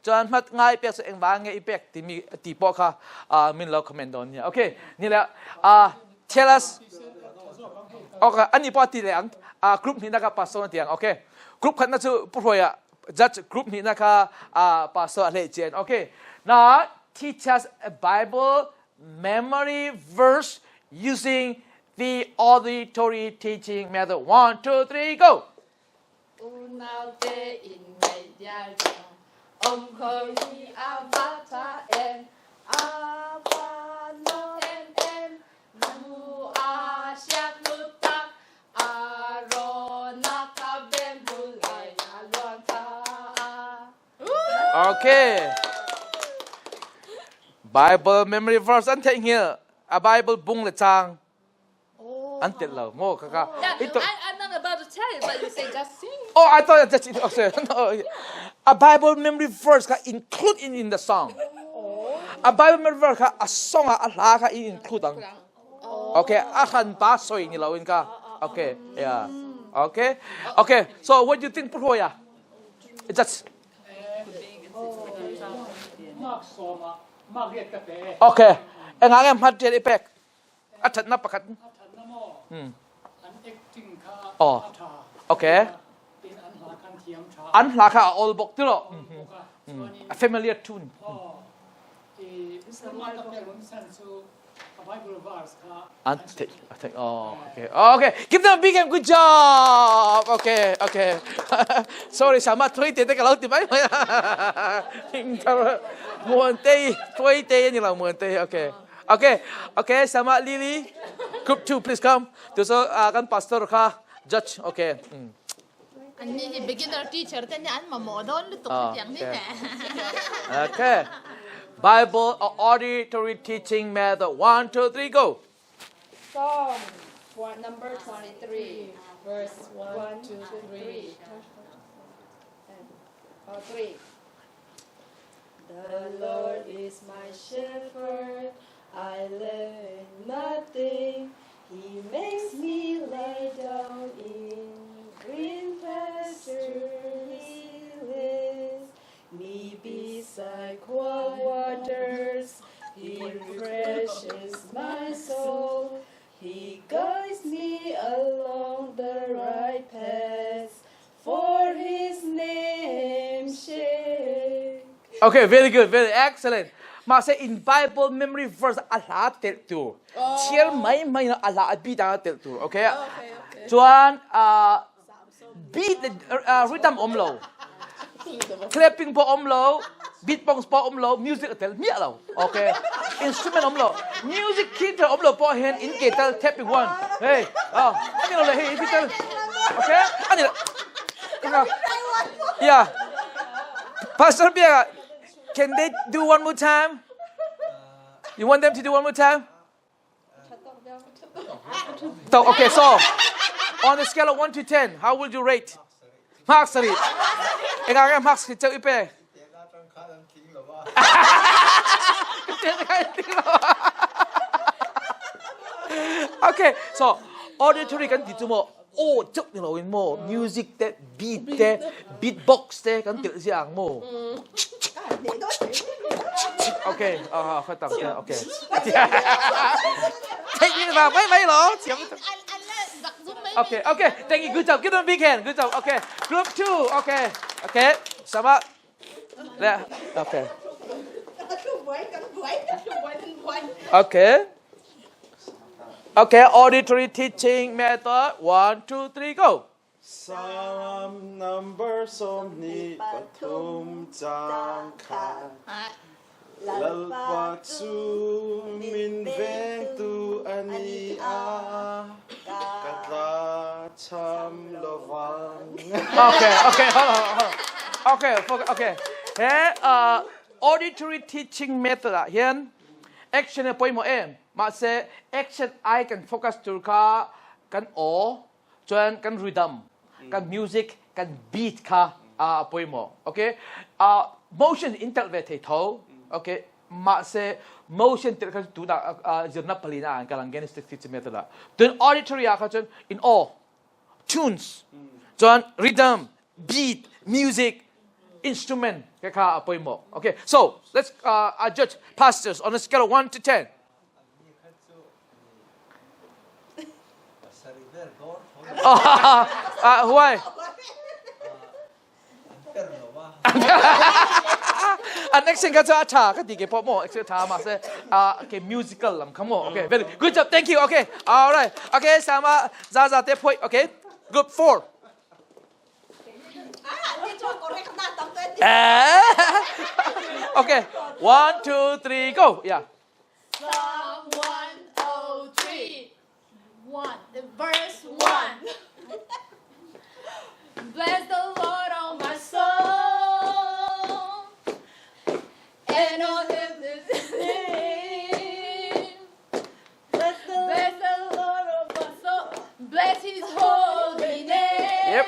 Chuan hmat ngai pek chu engvang nge i pek timi ti pawh kha min lo comment dawn nia. Okay, ni le tell us Okay, ani pawh ti le ang. Group hnih na kha pastor na ti ang. Okay. Group khat na chu pu hruaia judge group hnih na kha pastor a hlei chen. Okay. Now teach us a Bible memory verse using the auditory teaching method. One, two, three, go. Unaute inngeih dial cang, um kho hi a va ṭha em, a va nuam em em, nu a siak lut tak, a rawnak kha bem hul lai a luan thla. Okay. Bible memory verse an theih A Bible bung le cang an tel lo mo kaka yeah, I'm not about to tell you but you say just sing. Oh, I thought just oh, sorry. No, a Bible memory verse kha include in the song. A Bible memory verse kha a song a hla kha in include ang. Okay, a han pa soi ni lo in ka. Okay, yeah. Okay, okay, so what do you think, Puhoya? Just okay, enga nge hmat tial i pek a ṭhatnak pakhat. Oh, okay. An hla kha a ol bok ti lo. A familiar tune. An take, take. Oh, okay. Okay. Give them a big hand. Good job. Okay, okay. Sorry, sama thui te te ka lo ti mai mai. Muan te, thui te ni lo muan te. Okay. Okay, okay, sama Lily, group 2, please come. To so kan pastor kha judge. Okay. An ni hi beginner teacher te ni an mamawh dawn lutuk hetiang ni ne. Okay. Bible or auditory teaching method. 1, 2, 3, go. Psalm number 23, verse 1, 2, 3. 3. The Lord is my shepherd, I lack nothing. He makes me lie down in green pastures. He leads me beside quiet waters. He refreshes my soul. He guides me along the right path for his name's sake. Okay, very good, very excellent. Mah in Bible memory verse a hla tel tu. Chiar mai mai na a hla a bi dang tel tu. Okay. Chuan beat rhythm om lo. Clapping po om lo, beatbox po om lo, music a tel miah lo. Okay. Instrument om lo. Music theater om lo po hen in ke tel tapping one. Hey, oh, ani lo le hey, tel. Okay? Ani Yeah. Pastor Bia, can they do one more time? You want them to do one more time? So, okay, so on a scale of 1 to 10, how would you rate? Mark sari. Eka nga mark si chau ipe. Okay, so auditory kan ti chu mo aw chauh ni loin mo music te beat te beatbox te kan tel ziang mo. Okay, ah, khoi tang te, okay. Take ni ba mai mai lo. Okay, okay. Thank you. Good job. Give them a big hand. Good job. Okay. Group 2. Okay. Okay. Sama. Le. Okay. Okay. Okay, auditory teaching method. 1, 2, 3, go. Psalm number 23 chang khat. Lalpa chu min vengtu ani a, ka tla cham lovang. Okay, okay, hold on, hold on. Okay, okay. He auditory teaching method ah hian action a pawimawh em. Mahse action ai kan focus tur kha kan aw, chuan kan rhythm, kan music, kan beat kha a pawimawh. Okay, motion in telh ve thei tho. Okay, mahse motion telh kha tu da zirna palina an kalang genistic teaching method ah. Tun auditory ah kha chuan in aw, tunes, chuan rhythm, beat, music. Instrument kha kha a pawimawh. Okay, so let's judge pastors on a scale of 1 to 10. Why? An accent kha chu a tha ka ti ke pawh maw accent tha ma se okay musical lam kha maw okay very good job thank you okay all right okay sama za za te phoi okay group 4 Okay, 1, 2, 3, go. Yeah. Psalm 103, 1, verse 1. Bless the Lord, oh my soul, and all that is within. Bless the Lord, oh my soul, bless his holy name. Yep.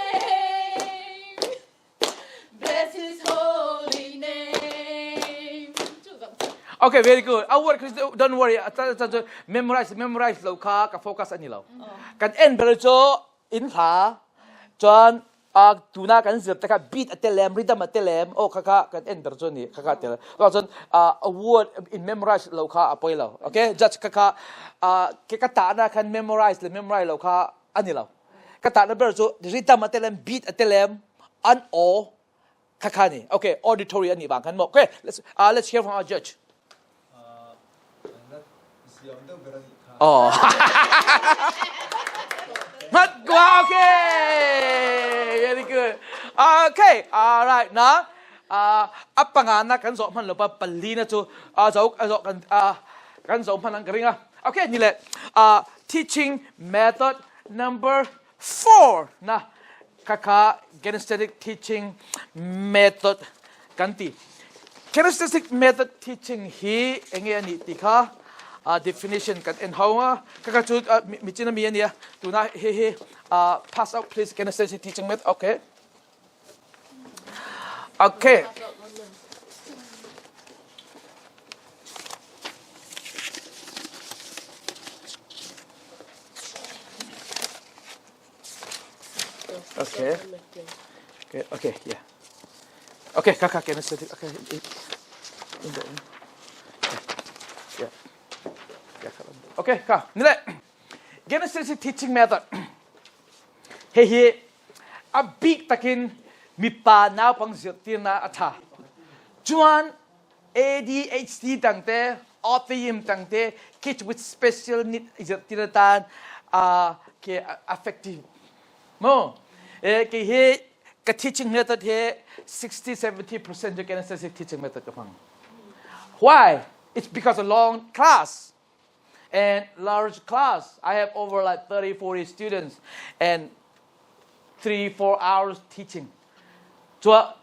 Bless his holy name. Okay, very good. A word don't worry. Memorize, memorize lo kha ka focus ani lo. Kan en ber cho in hla chuan tuna kan zir te kha beat a telem rhythm a telem o kha kha kan en ber chu ni kha kha tel to chuan a word in memorize lo kha a poi lo okay judge kha kha ke ka ta na khan memorize le memorize lo kha ani lo ka ta na ber chu rhythm a telem beat a telem an o kha kha ni okay auditory ani bang khan mo okay let's let's hear from our judge. Oh. Mat gua okay. Very good. Okay. All right. Na a panga na kan zo man lo pa pali na chu a zo a zo kan a kan zo man ang ringa. Okay, ni le teaching method number 4 na kaka kinesthetic teaching method kan ti. Kinesthetic method teaching hi enge ani ti kha definition kan en hawnga kaka chu mi chin mi ania tuna he he pass out please kinesthetic teaching method okay okay Okay. Okay, okay, yeah. Okay, kaka kinesthetic. Okay. In the Yeah. Yeah. Okay, ka. Nile. Kinesthetic teaching method. He hi a big takin mipa naupang zirtirna a tha. Chuan ADHD tangte, autism tangte, kids with special need zirtir tan ke affective. Mo, ke hi ka teaching method hi 60-70% ju kinesthetic teaching method ka hmang. Why? It's because a long class and large class. I have over like 30, 40 students and 3, 4 hours teaching. So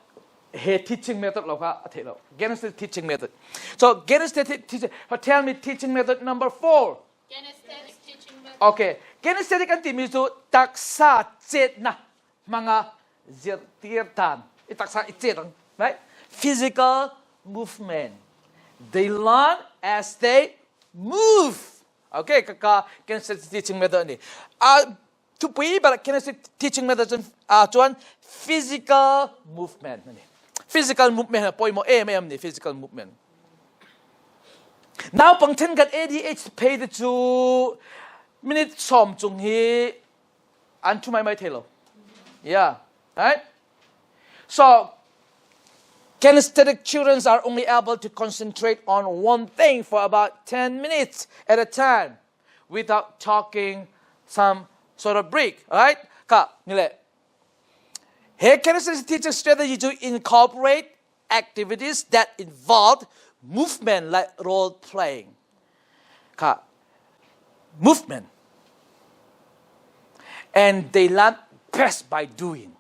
he teaching method lo kha a the lo. Kinesthetic teaching method. So kinesthetic teaching, tell me teaching method number 4. Kinesthetic teaching method. Okay. Kinesthetic an timi cu taksa chetna manga zirtir tan. I taksa i chet ang, right? Physical movement. They learn as they move. Okay, kaka kinesthetic teaching method ni. Thupui ber kinesthetic teaching method cun chuan physical movement ani. Physical movement pawimawh em em ni physical movement. Naupang thenkhat ADH phei te cu minute sawm cung hi an thu mai mai thei lo. Yeah, right? So kinesthetic children are only able to concentrate on one thing for about 10 minutes at a time without talking some sort of break. All right? Ka nile. He kinesthetic teaching strategy to incorporate activities that involve movement like role playing. Ka movement. And they learn best by doing.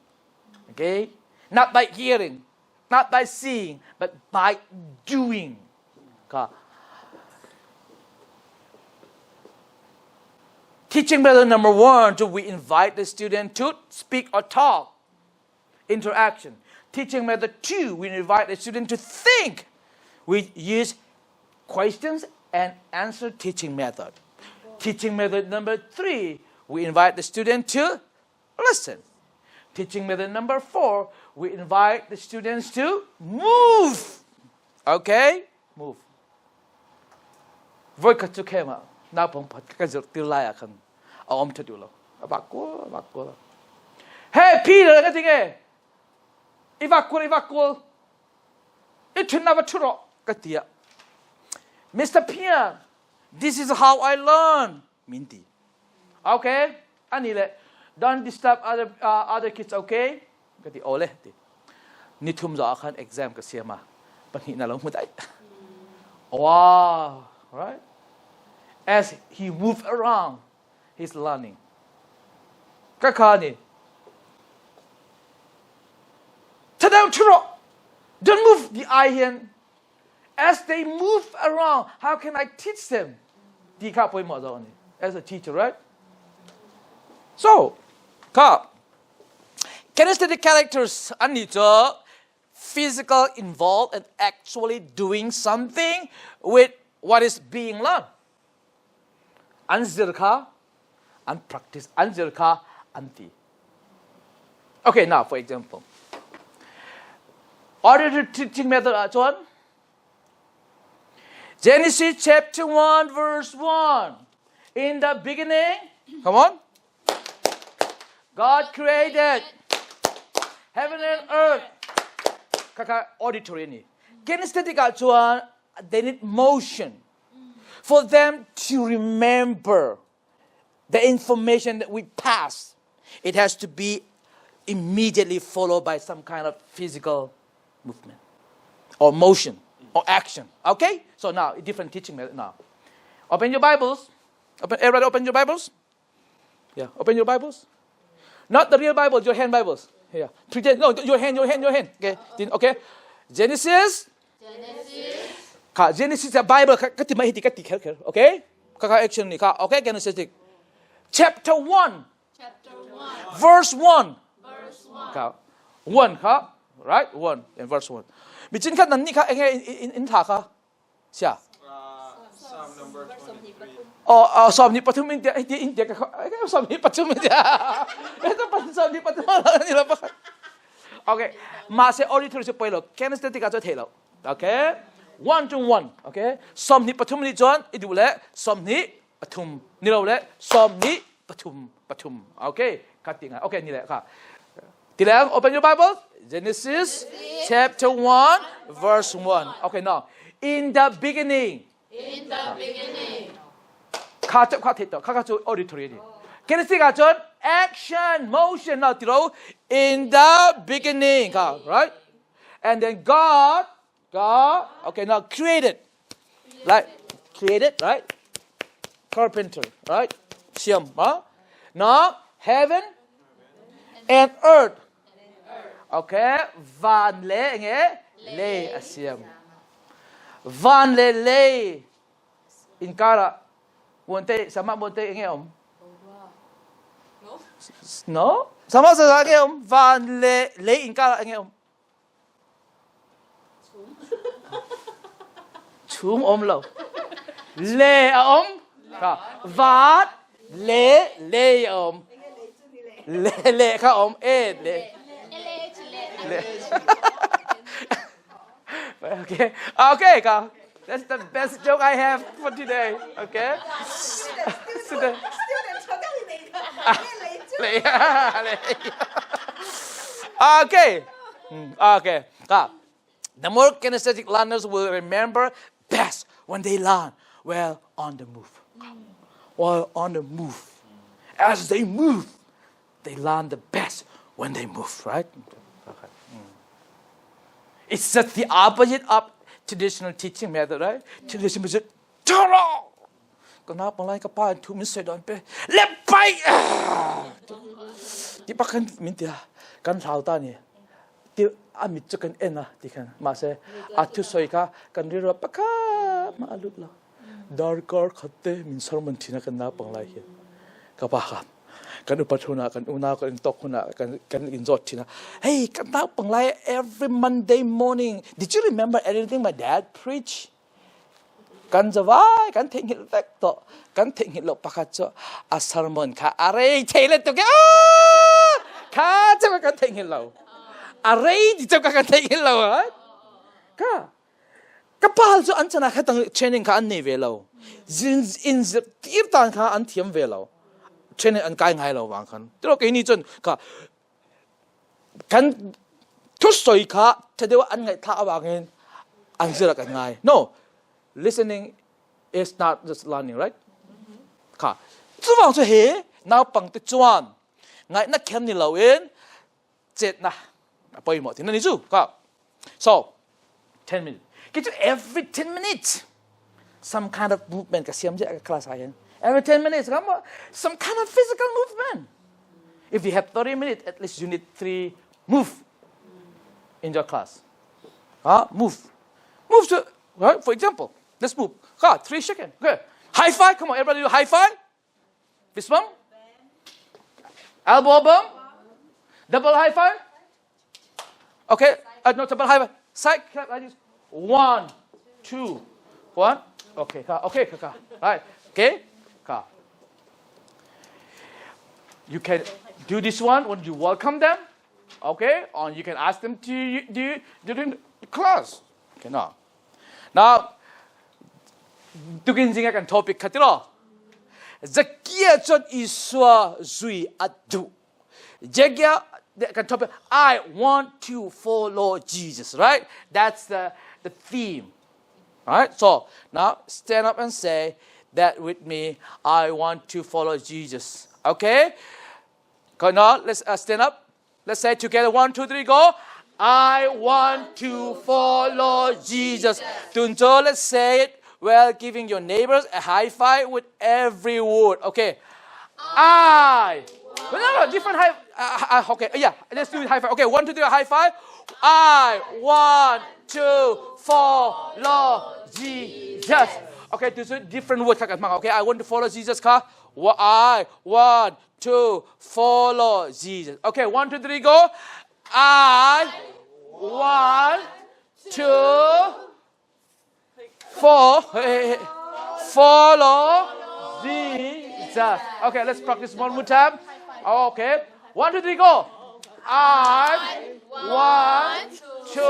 Okay? Not by hearing, not by seeing, but by doing. Ka Teaching method number one, do we invite the student to speak or talk? Interaction. Teaching method two, we invite the student to think. We use questions and answer teaching method. Teaching method number three, we invite the student to listen. Teaching method number 4, we invite the students to move. Okay? Move. Voi khat chu khem ah naupang pakhat ka zirh tir lai ah khan a om ṭha duh lo. A vak kual, a vak kual. Hey Peter ka ti nge i vak kual i vak kual i ṭhun na va ṭhu rawh ka ti ah Mr. Pian this is how I learn min ti. Okay, ani le don't disturb other other kids okay ka ti ole ti. Ni thum za khan exam ka siam a pahnih na lo hmu dai. Wow, right? As he moved around, he's learning. Ka kha ni. Thadam thuro. Don't move the eye hian As they move around, how can I teach them? Ti kha pawimawh zo ani. As a teacher, right? So, kha kinesthetic characters an ni cu physical involved and actually doing something with what is being learned. An zir kha, an practice, an zir kha an ti. Okay, now for example, auditory teaching method ahcun Genesis chapter 1 verse 1. In the beginning, come on, God created heaven and earth. Kaka auditory ni. Kinesthetic ahcun they need motion for them to remember the information that we pass. It has to be immediately followed by some kind of physical movement or motion or action. Okay? So now, different teaching method now. Open your Bibles. Open, everybody open your Bibles. Yeah, open your Bibles. Not the real Bible, your hand Bibles. Yeah. Pretend, no, your hand, your hand, your hand. Okay. Okay. Genesis. Genesis. Ka Genesis Bible ka ka ti mai ti ka ti kher kher. Okay? Ka ka action ni ka. Okay, Genesis chapter 1. Chapter 1. Verse 1. Verse 1. Ka 1 ka, right? 1 and verse 1. Mi chin khat nan ni kha enge in in tha kha. Sia. Psalm number 23. Oh, oh, 23 in tia in tia ka 23 in tia. Ito pa 23 ni la pa. Okay. Ma se auditory se poi lo. Kinesthetic a cho thei lo. Okay. 1 to 1. Okay. 23 ni chuan i du le 23 ni lo le 23 pathum. Okay. Ka ti ngai. Okay ni le ka. Tilang open your Bible. Genesis chapter 1 verse 1. Okay now. In the beginning. In the beginning. Kha chap kha thei to kha kha chu auditory ni. Genesis ka chon action motion now tiro in the beginning ka right? And then God God okay now created like created right? Carpenter right? Siam huh? Now heaven and earth. Okay, van le nge le a siam. Van le le inkara buonte sama buonte nge om. No? Sama sa nge om van le le inkara nge om. Chum om lo. Le a om. Ka vat le le a om. Le le kha om e le. Le. Okay. Okay, ka. That's the best joke I have for today. Okay. Student, Le. Le. Okay. Okay. Ka. The more kinesthetic learners will remember best when they learn while on the move. While on the move. As they move, they learn the best when they move, right? It's just the opposite of traditional teaching method, right? Traditional method, Tara! Ka na panglai ka pa thu min soi don pe le pai ti pakhan min tia kan hlau ta ni ti a mit chu kan en a ti khan ma se a thu soi kha kan ri ro pakha ma alut lo darkar khatte min sermon thina kan na panglai hian ka pa kha kan upat huna kan unau kan tok huna kan kan in zot thina hey kan na panglai every Monday morning did you remember anything my dad preach Kan zawai kan theihnghilh vek tawh. Kan theihnghilh lo pakhat cu a sermon kha a rei thei le tuk i Kha cheu kan theihnghilh lo. A rei ti cheu kan theihnghilh lo. Ka ka pal chu an chana kha tang training kha an nei ve lo. Zin in tir tan kha an thiam ve lo. Training an kai ngai lo wang khan. Tiro ke ni chun ka kan thu soi kha thadeu an ngai tha awangin an zira kan ngai. No. Listening is not just learning, right? Kha. Chuwang chu he naupang te chuan ngaihna khem ni lo in chetna a pawimawh thin ani chu ka so 10 minutes ki chu every 10 minutes some kind of movement ka siam je ka class ah hian every 10 minutes ka some kind of physical movement if you have 30 minutes at least you need three move in your class ha move move to right for example let's move ka 3 second okay high five come on everybody do high five Fist bump? Elbow bump? Double high five? Okay, no, double high five. Side clap like this. One, two, one. Okay, ka, okay, ka, ka. Right, okay, ka. You can do this one when you welcome them, okay, or you can ask them to do during class. Okay, now. Now, tukin zinga kan topic kha tiro. Zakia chuan Isua zui a duh. Jagia kan topic I want to follow Jesus, right? That's the the theme. All right? So, now stand up and say that with me. I want to follow Jesus. Okay? Come on, let's stand up. Let's say together. One, two, three, go. I want to follow Jesus. Tunjo, let's say it while giving your neighbors a high five with every word. Okay. I. No, no, no, different high. Okay, yeah, let's do high five. Okay, one, two, three, high five. I want to follow Jesus. Okay, this is different word. Okay, I want to follow Jesus. Ka. I want to follow Jesus. Okay, one, two, three, go. I want to follow Jesus. Okay, let's practice one more time. Okay, one, two, three, go. I want to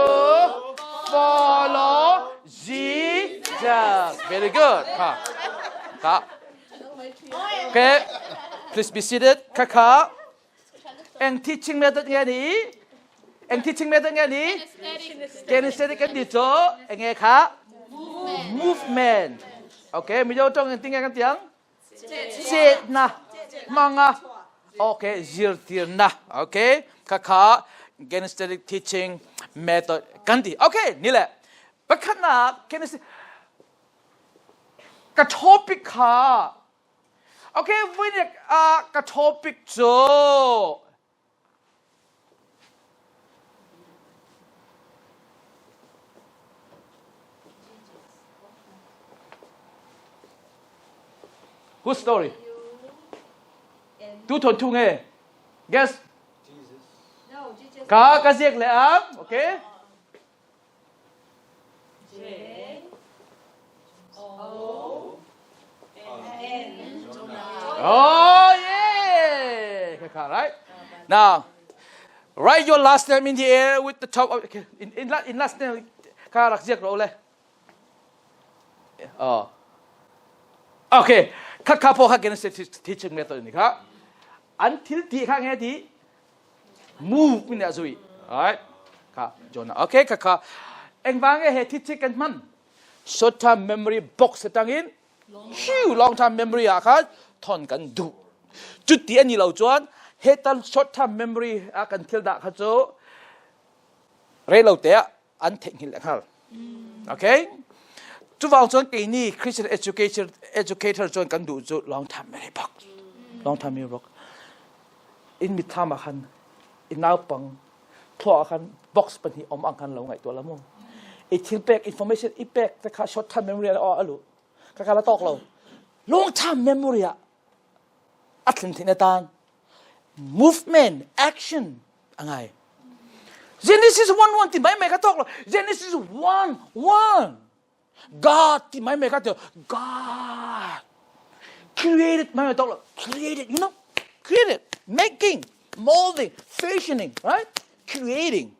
follow Jesus. Very good. Ha. Ha. Okay, please be seated. Kaka. Eng teaching method nge ni? Eng teaching method nge ni? Kinesthetic kan ti chu enge kha? Movement. Okay, Mizo tong eng tinge kan tiang? Chetna. Manga. Okay, zirtirna. Okay, kaka kinesthetic teaching method kan ti. Okay, ni le. Pakhatna kinesthetic ka topic kha okay vui ah ka topic cu Whose story? Tu thon thu nge? Guess? Ka ka ziak le ang? Okay. J O N Oh yeah! Right? Now, write your last name in the air with the top of okay, in in, in last name ka rak ziak ro le. Oh. Okay. Kha kha po kha Genesis teaching method ni kha. An thil ti kha nge ti move min a zui alright kha Jonah okay kha kha engwang e he thi chi kan man short term memory box atangin huge long term memory ah kha thon kan du chu ti ani lo chuan he tan short term memory a kan thil da kha chu rei lo te an theih le khal okay chu wang chuan keini Christian education educator chuan kan du chu long term memory box long term memory box in mitthlam ah khan i naupang thluak ah khan box pahnih om ang khan lo ngaihtuah la mu i thil pek information i pek te kha short term memory ah alu ka ka la tawk lo long term memory ah a thlen theih na tan movement action angai Genesis 1 1 ti mai mai ka tawk lo Genesis 1 1 God ti mai mai ka ti God created mai mai tawk lo created you know created making. Molding, fashioning, right? Creating.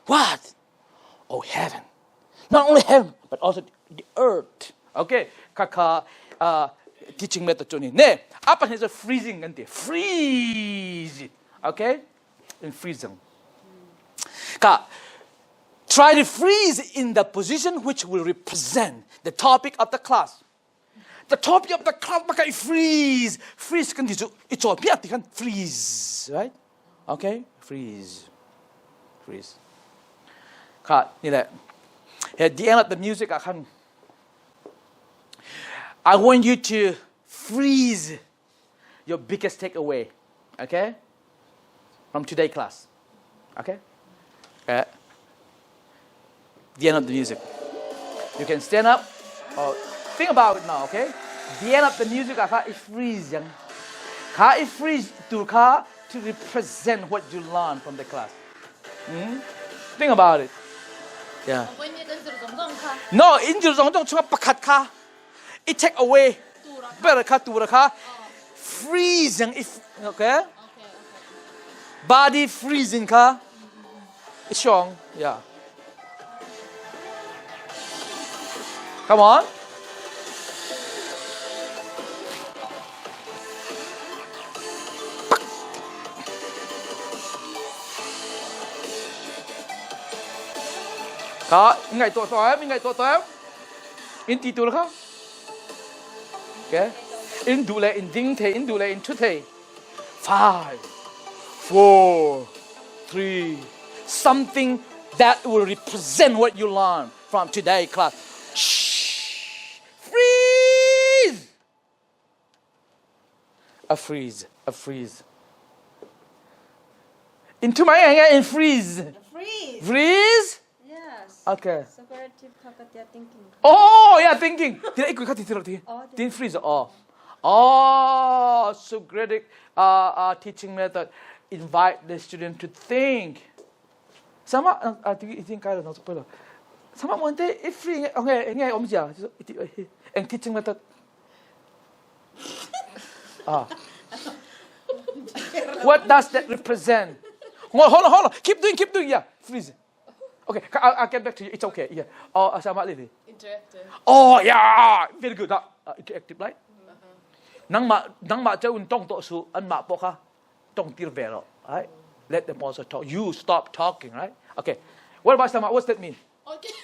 What? Oh, heaven. Not only heaven, but also the earth. Okay, kaka uh, teaching method chu ni. Ne, apa ni freezing kan ti. Freeze. Okay? In freezing. Ka try to freeze in the position which will represent the topic of the class. The topic of the class maka i freeze. Freeze kan ti chu i chawn piak ti khan freeze, right? Okay? Freeze. Freeze. Kha ni le. At the end of the music ah khan I want you to freeze your biggest takeaway, okay? From today class. Okay? Okay. The end of the music. You can stand up or think about it now, okay? The end of the music kha i freeze yang. Kha i freeze tu kha to represent what you learn from the class. Mm? Think about it. Yeah. No, in zir zong zong chunga pakhat kha i take away ber kha tur kha freezing if okay body freezing kha strong yeah come on Kha, ngai to to em, ngai to to em. In ti tur kha. Okay? In duh le in ding thei, in duh le in thu thei. 5, 4, 3, something that will represent what you learn from today class. Shh. Freeze! A freeze, a freeze. Into my anga in freeze. Freeze. Freeze? Yes. Okay. Separative kakatia thinking. Oh, yeah, thinking. Tidak ikut kati tidak Oh, Din freeze. Oh. Oh, so great teaching method. Invite the student to think. Sama think kai lo no Sama mo te if free okay nge om jia and teaching method. Ah. What does that represent? Hold on, hold on. Keep doing, keep doing. Yeah, freeze. Okay, I'll, I'll get back to you. It's okay. Yeah. Oh, sama lili. Interactive. Oh, yeah. Very good. Interactive, right? Nang ma nang ma cho un tong to su an ma po kha tong tir ve ro. Right? Let them also talk. You stop talking, right? Okay. What about sama? What's that mean? Okay.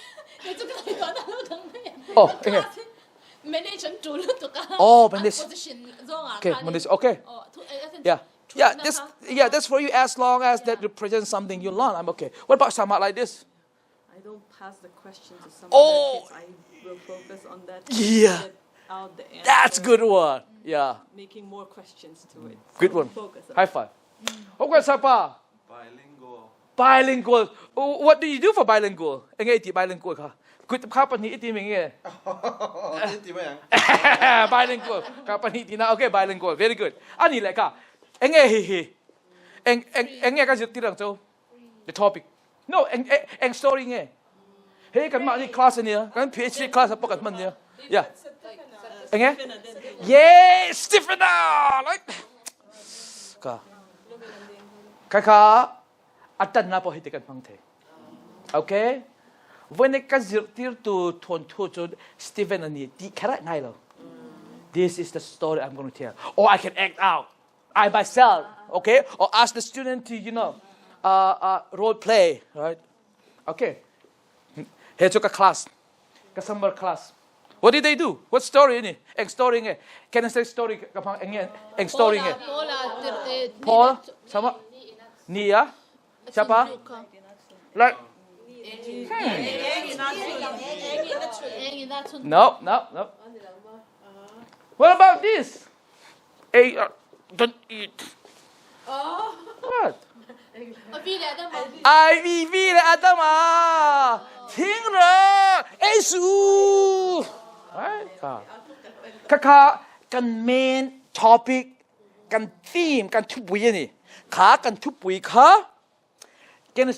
Oh, okay. Manage Oh, manage. Okay, manage. Okay. Yeah. Yeah, this, yeah, that's for you as long as that represents something you learn. I'm okay. What about sama like this? I don't pass the question to some Oh. other kids. I will focus on that. Yeah. Get out the answer. That's good one. Yeah, Making more questions to it. good one. Focus on High five. Okay, Sapa. Bilingual. Bilingual. Oh, What do you do for bilingual? Nghe ti bilingual ค่ะ Good ข้าปนิตีมิงเง นี่ไหมยัง bilingual ข้าปนิตีนะ Okay, bilingual. Very good. อันนี้แหละค่ะเอ็งเอฮิฮิเอ็งเอ็งเอ็งเงก็จะตีหลังเจ้า the topic. No, เอ็งเอ็ง story เงเฮ้กันมานี่ class เนี่ยกัน PhD class ปกันมันเนี่ย Yeah. เอ็งเง Yeah, Stephen right? ค่ะค่ะอาจารย์นะพอให้ติกันฟังเถอะ Okay? When it ka zirtir tu thon thu chu Stephen ani ti khara ngai lo. This is the story I'm going to tell. Or I can act out. I myself, okay? Or ask the student to, you know, role play, right? Okay. Here took a class, ka summer class. What did they do? What story ini? Eng story nge. Can I say story kapang eng eng story nge? Paul sama Nia siapa? Like No, no, no. What about this? Hey, don't eat. What? I V V 的阿德嘛，听了，哎叔，哎，卡卡กัน main topic กัน theme กันทุบปุยนี่ขากันทุบปุยขา Can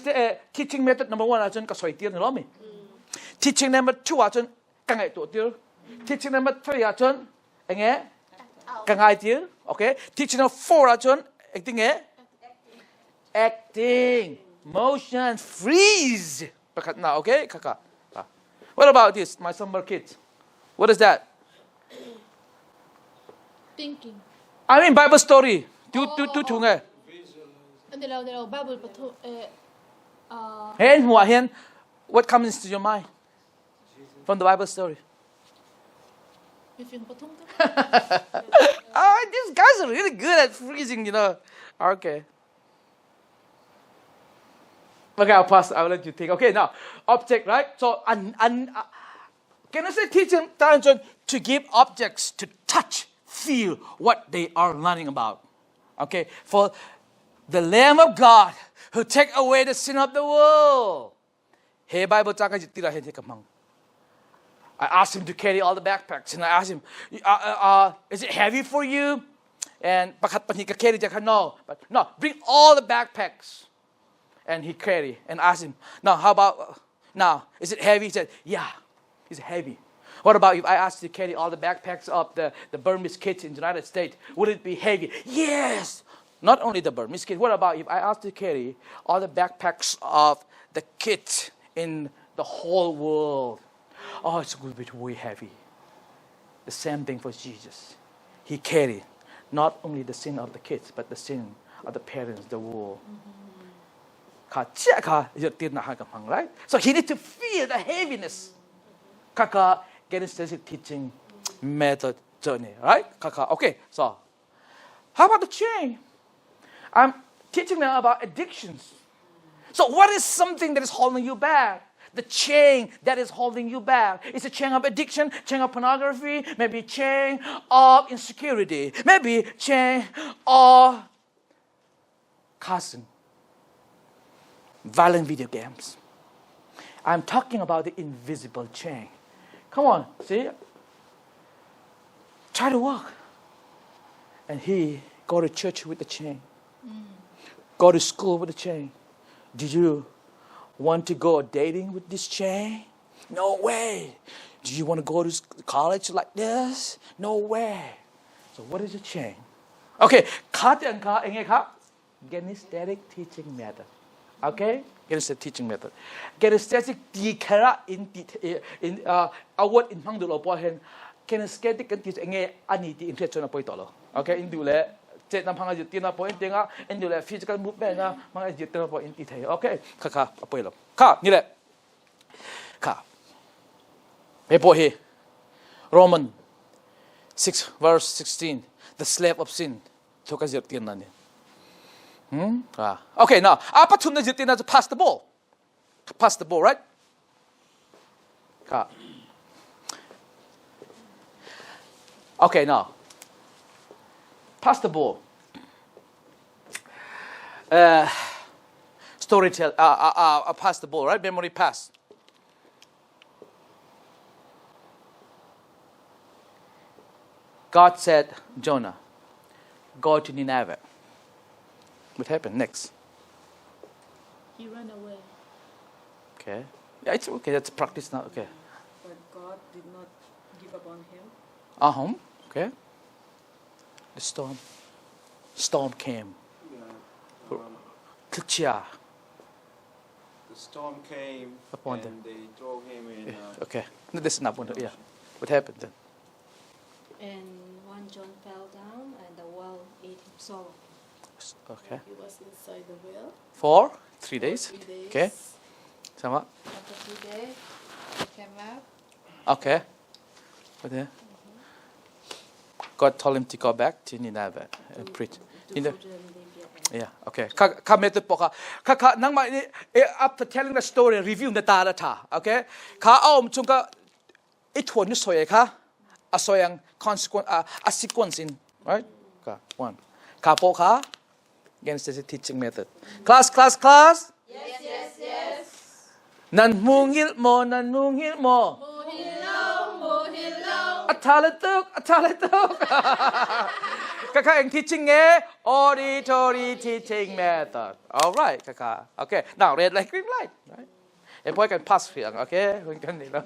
teaching method number one อาจารย์ก็สอยเตียนหรอมั้ย teaching number two อาจารย์กังไงตัวเตีย teaching number three อาจารย์เองไงกังไงเตีย okay teaching number four อาจารย์เองติงไง Acting, motion, freeze. Pakhat na, okay? Kaka. What about this, my summer kids? What is that? Thinking. I mean Bible story. Tu tu tu thu nge. Ani lo, ni lo, Bible pathu eh Hen hua hen what comes to your mind from the Bible story? Mifing pathum te. Ah, these guys are really good at freezing. Okay. Okay, I'll pass. I'll let you think. Okay, now object, right? So, an, can I say teaching to give objects to touch, feel what they are learning about. Okay, for the Lamb of God who take away the sin of the world. He Bible ca ka tira he ka hmang. I asked him to carry all the backpacks and I asked him, is it heavy for you? And pakhat pahnih ka carry ka no, but no, bring all the backpacks. And he carry and asked him, now how about now? Is it heavy? He said, yeah, it's heavy. What about if I asked you to carry all the backpacks of the Burmese kids in the United States? Would it be heavy? Yes. Not only the Burmese kids. What about if I asked you to carry all the backpacks of the kids in the whole world? Oh, it's going to be way heavy. The same thing for Jesus. He carried not only the sin of the kids, but the sin of the parents, the world. Kha chia kha na ha ka hmang, right? So he need to feel the heaviness. Kaka kinesthetic teaching method journey, right? Kaka. Okay, so how about the chain? I'm teaching them about addictions. So what is something that is holding you back? The chain that is holding you back. It's a chain of addiction, chain of pornography, maybe chain of insecurity, maybe chain of cussing, violent video games. I'm talking about the invisible chain. Come on, see? Try to walk. And he go to church with the chain. Go to school with the chain. Did you want to go dating with this chain? No way. Do you want to go to college like this? No way. So what is a chain? Okay, cut and cut and cut. Kinesthetic teaching method. Okay, kinesthetic teaching method. Kinesthetic ti khera in in a word in hmang duh lo pawh hin kinesthetic kan ti chu enge ani ti in hriat chuan a pawi tawh lo. Okay, in duh le chetna hmang a zirtir na pawh in ti anga in duh le physical movement na hmang a zirtir na pawh in ti thei. Okay, kha kha a pawi lo. Kha ni le kha he pawh hi Roman 6 verse 16 the slave of sin thu ka zirtir na ni. Hmm? Ah. Okay, now, a pathum na zirtir na chu pass the ball. Pass the ball, right? Ka. Okay, now, pass the ball. Storytell, pass the ball, right? Memory pass. God said, Jonah, go to Nineveh. What happened next? He ran away. Okay. Yeah, it's okay. That's practice now. Okay. But God did not give up on him. Uh-huh. Okay. The storm. Storm came. Yeah. Tchia. The storm came Upon and them. they throw him in. Okay. No, this is not one. Yeah. What happened then? And one John fell down and the whale ate him swallow. Okay. He was inside the whale. For 3 days. 3 days. Okay. Sama. After 3 days, he came out. Okay. What then? God told him to go back to Nineveh and preach. In the, yeah, okay. Ka ka method po ka ka ka nang ma after telling the story review na ta la tha. Okay. Ka aum chung ka i thuan ni soi kha a soyang consequence a sequence in right ka one ka po kha against the teaching method class class class Yes, yes, yes. Nan mungil mo nan mungil mo Muhilo, muhilo. A tha le tuk a tha le tuk ka kha eng teaching nge auditory teaching method all right ka kha okay now red light green light right e poi kan pass fiang okay hun kan ni lo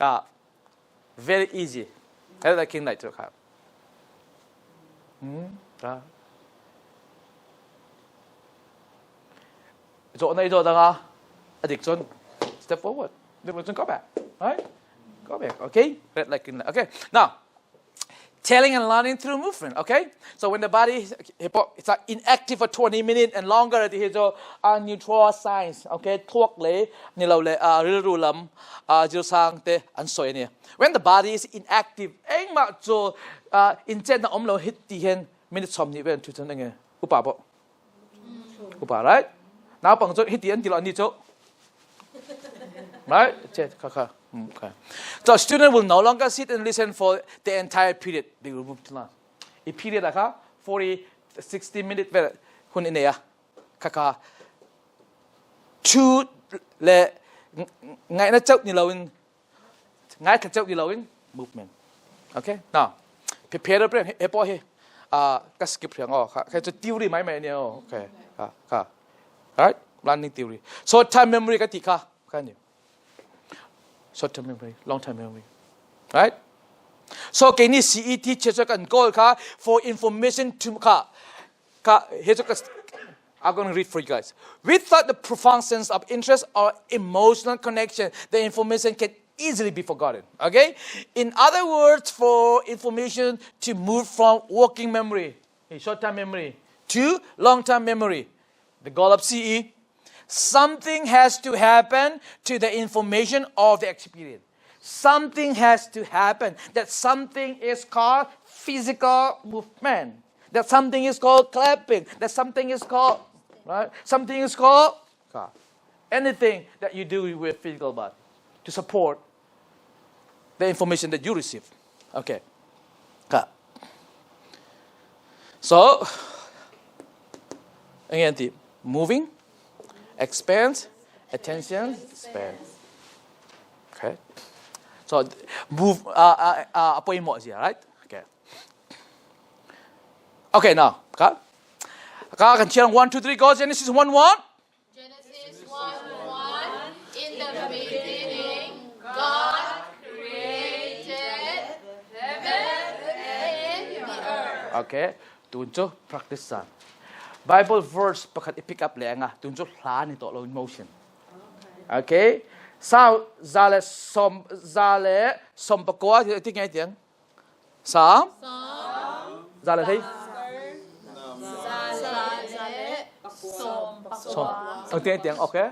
ka very easy red light green light ครับอืมครับ Zawhna i zawt anga a dik chuan step forward. Dik lo chuan go back. Right? Go back. Okay? Red light, green light. Okay. Now, telling and learning through movement. Okay? So when the body it's like inactive for 20 minutes and longer, ti hi chu a neutral signs. Okay? Thuak le ni lo le rilru lam zir sang te an soi ani. When the body is inactive, engmah chu in chen na om lo hit ti hen minute som ni vel thu chun enge upa bo upa right naupang chu hiti an ti lo ani chu right che kha kha okay so student will no longer sit and listen for the entire period they will move to learn i period a kha 40 60 minute vel hun ine a kha kha chu le ngai na chau ni lo in ngai thla cheu ni loin movement okay now prepare the brain he po hi ka skip riang o kha chu theory mai mai ni o okay ka ka right learning theory short term memory ka ti kha ka ni short term memory long term memory right so ke ni CET che chu kan goal kha for information to kha ka he chu ka I'm going to read for you guys. Without the profound sense of interest or emotional connection, the information can easily be forgotten. Okay? In other words, for information to move from working memory, short-term memory, to long-term memory, the goal of CE, something has to happen to the information of the experience. Something has to happen. That something is called physical movement. That something is called clapping. That something is called, right? Something is called anything that you do with physical body to support the information that you receive. Okay. So, again, the moving, expands, attention, span. Okay. So, move, pawimawh zia, right? Okay. Okay, now, ka? Ka kan chiang 1, 2, 3, go. Genesis 1, 1. Genesis 1 1. In the beginning, God created heaven and the earth. Okay. Tun chu practice san. Bible verse pakhat i pick up le anga tun chu hla ni to lo motion. Okay. Sau zale som zale som pakua ti ngai tiang. Sam? Zale thei? Som. Okay, tiang okay.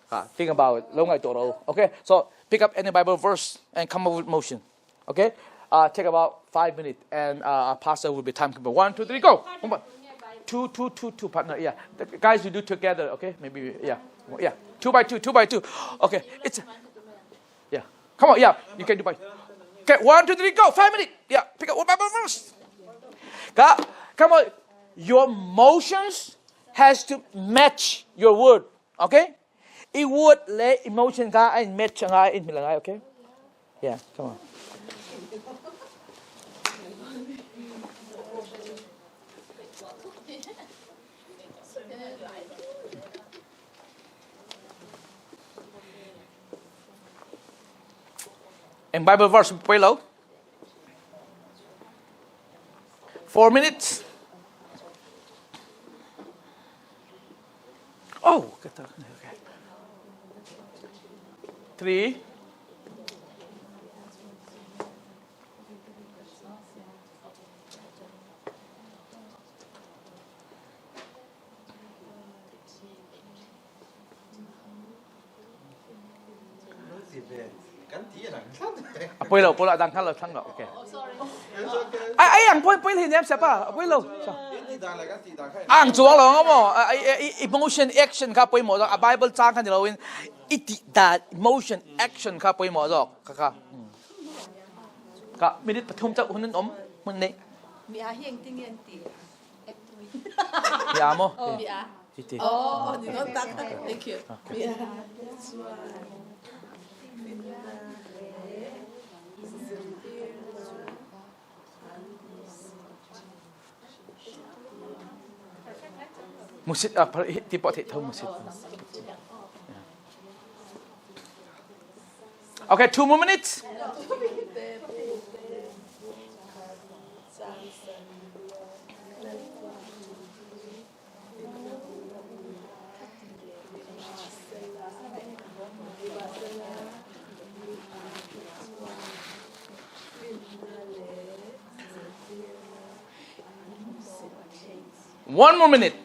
Ha, think about it. Lo ngai to ro. Okay. So pick up any Bible verse and come up with motion. Okay? Take about 5 minutes and our pastor will be timekeeper. 1, 2, 3, go. Come on. 2, 2, 2, 2, partner. Yeah. The guys, you do together, okay? Maybe, yeah. Yeah. 2 by 2, 2 by 2. Okay. It's, yeah. Come on, yeah. You can do by. Okay, 1, 2, 3, go. 5 minutes. Yeah. Pick up one Bible verse. Come on. Your motions has to match your word. Okay? I word le emotion ka ai match ngai in ngai, okay? Yeah, come on. And Bible verse pray low. 4 minutes. Oh, okay. 3. A poi lo, poi lo, dang thang lo, thang lo. Okay. Ai ai ang poi poi hin em pa, poi lo. Ang chuang lo ngo mo. Emotion action kha poi mo a Bible chang kha ni lo in iti da emotion action kha poi mo jok kha kha. Ka minute pathum cha hun om hun nei. Mi a hieng ting en ti. Mi a mo. Mi a. Ti. Oh, ni non tak. Thank you. Mi a. Musit a ti po thei tho musit. Okay, 2 more minutes. One more minute.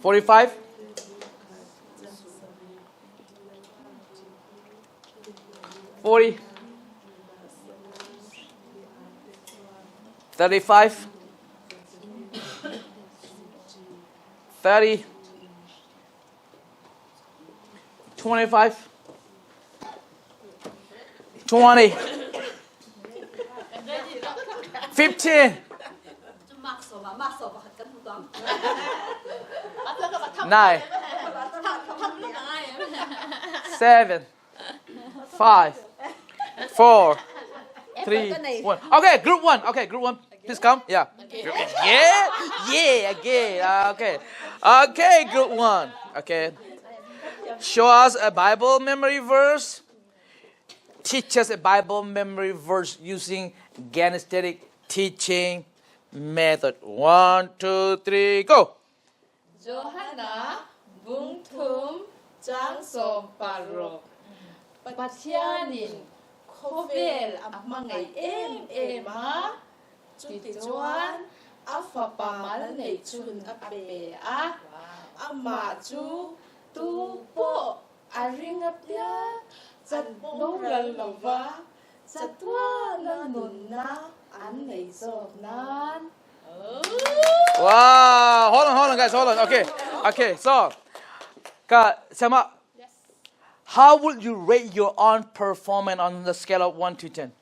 45 40 35 30 25 20 15 9 7 5 4 3 1. Okay, group 1. Okay, group 1. Please come. Yeah. Yeah. Yeah, again. Okay. Okay, group 1. Okay. Show us a Bible memory verse. Teach us a Bible memory verse using Ganesthetic teaching method. 1, 2, 3, go. Johana bung thum chang 16. Pathianin khawvel a hmangaih em em a, chutichuan a fapa mal neih chhun a pe a, amah chu tu pawh a ring apiang chat boral lova chatuana nunna an nei zawk nan. Wow, hold on, hold on guys, hold on. Okay, okay, so ka Sama, how would you rate your own performance on the scale of 1 to 10?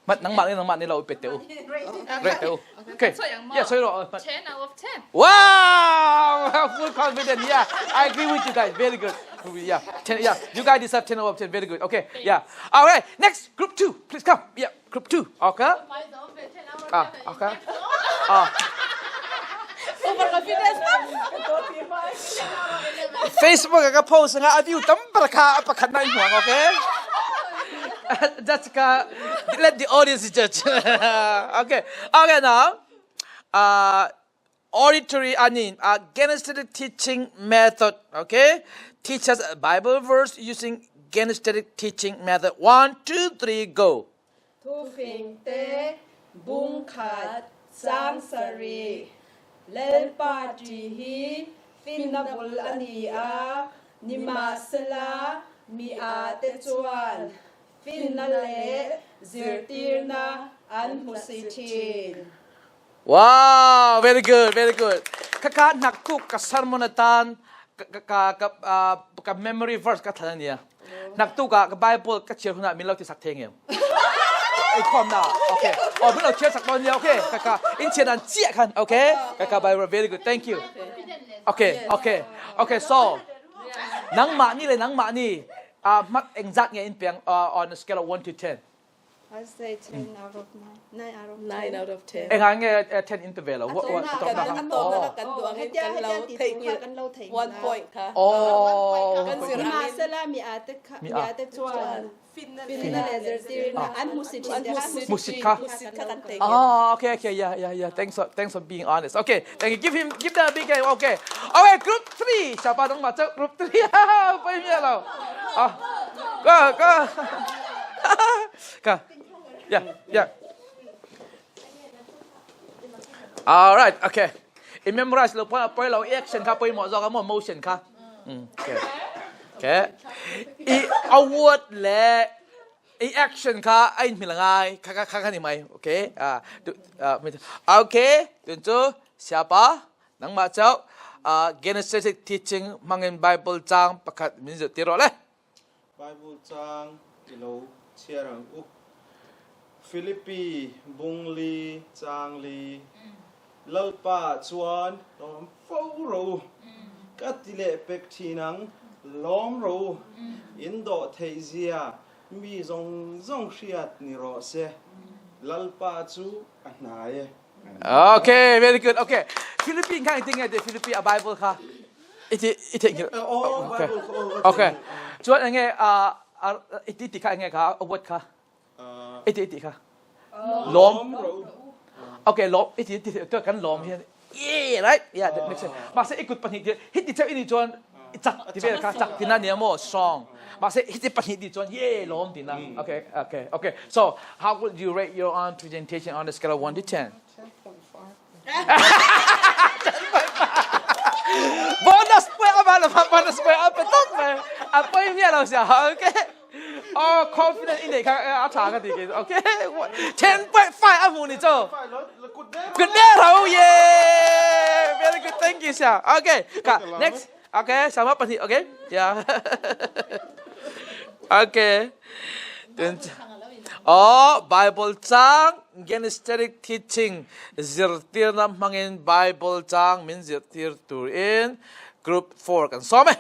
Mat nangmah ni nangmah ni lo pet te u. Rate te u. Okay. Yeah, sorry. 10 out of 10. Wow! Full confidence. Yeah, I agree with you guys. Very good. Yeah, 10, yeah. You guys deserve 10 out of 10. Very good. Okay. Yeah. All right. Next, group 2. Please come. Yeah, group 2. Okay. Ah, okay. Ah. Facebook ka post nga a view tam kha pakhat na huang okay that's ka let the audience judge okay okay now uh auditory I mean uh, kinesthetic teaching method okay teach us a Bible verse using kinesthetic teaching method 1 2 3 go Thufing te bung khat chang sarih. Lalpa ṭi hi finna bul a ni a, nimahsela mi â te chuan finna leh zirtirna an hmu si ṭhin. Wow, very good, very good. Kaka naktuk ka sermon atan ka ka ka ka memory verse ka thlan ania. Naktuk ah ka Bible ka chhiar hunah min lo ti sak thei ngem. Ei khom na. Okay. Oh, min lo chhiar sak dawn nia. Okay. Kaka in chhiar dan chiah khan. Okay. Kaka Bible very good. Thank you. Okay, okay. Okay, so nangmah ni le nangmah ni mat engzat nge in piang on a scale of 1 to 10. I'd say 10 out of 9. 9 out of 10. 9 out of 10. Enga nge 10 in pe ve lo. A tawp na kan duh angin kan lo theihnghilh 1 point kha. Oh. Kan zir angin. Nimahsela mi a te kha mi a te chuan finna leh zirtirna an hmusit thin te kha Hmusit kha. Hmusit kha kan theihnghilh. Oh, okay, okay, yeah, yeah, yeah. Thanks for, thanks for being honest. Okay, thank you. Give him, give them a big hand. Okay, okay. Group 3, 小巴东马这 Group 3, 背面了。啊，go go. Go. Yeah, yeah. All right, okay. I memorize lo poi poi lo action kha poi mo zo ka mo motion kha. Okay. Okay. I award le i action kha ai mi langai kha kha kha ni mai. Okay. Ah, okay. Tun chu siapa nangmah chau Genesis teaching mangin Bible chang pakhat min zirtir rawh le. Bible caang i lo chiar ang u. Philippi bung li caang li Lalpa chuan lawm fo ro u. Ka ti leh pek thin ang lawm ro u. In dawh theih zia mi zawng zawng hriat ni rawh se. Lalpa chu a hnai e. Okay, very good. Okay. Philippine kha engtin nge Philippi a Bible kha iti i theihngilh. Okay. Okay. Chuan enge iti ti kha enge kha a word kha iti iti kha lawm. Okay, lawm iti ti to kan lawm hian yeah, right? Yeah, that makes sense. Mahse ikut pahnih ti hit ti cheu ini chuan Chak ti vel kha chak tina nia maw strong. Mahse hiti pahnih ti chuan ye lawm tina. Okay, okay, okay. So how would you rate your own presentation on a scale of 1 to 10? 10.5. Bonus point ama la bonus point a pe tak mai. A poi mi lo sia. Okay. Oh, confident in kha a tha ka ti ke. Okay. 10.5 a mu ni cho. Good day rau yeah. Very good. Thank you sia. Okay. Ka next. Okay, sama pahnih. Okay. Yeah. Okay. Oh, Bible chang Genesthetic teaching zirtirna hmangin Bible chang min zirtir tur in group 4 kan sawm e.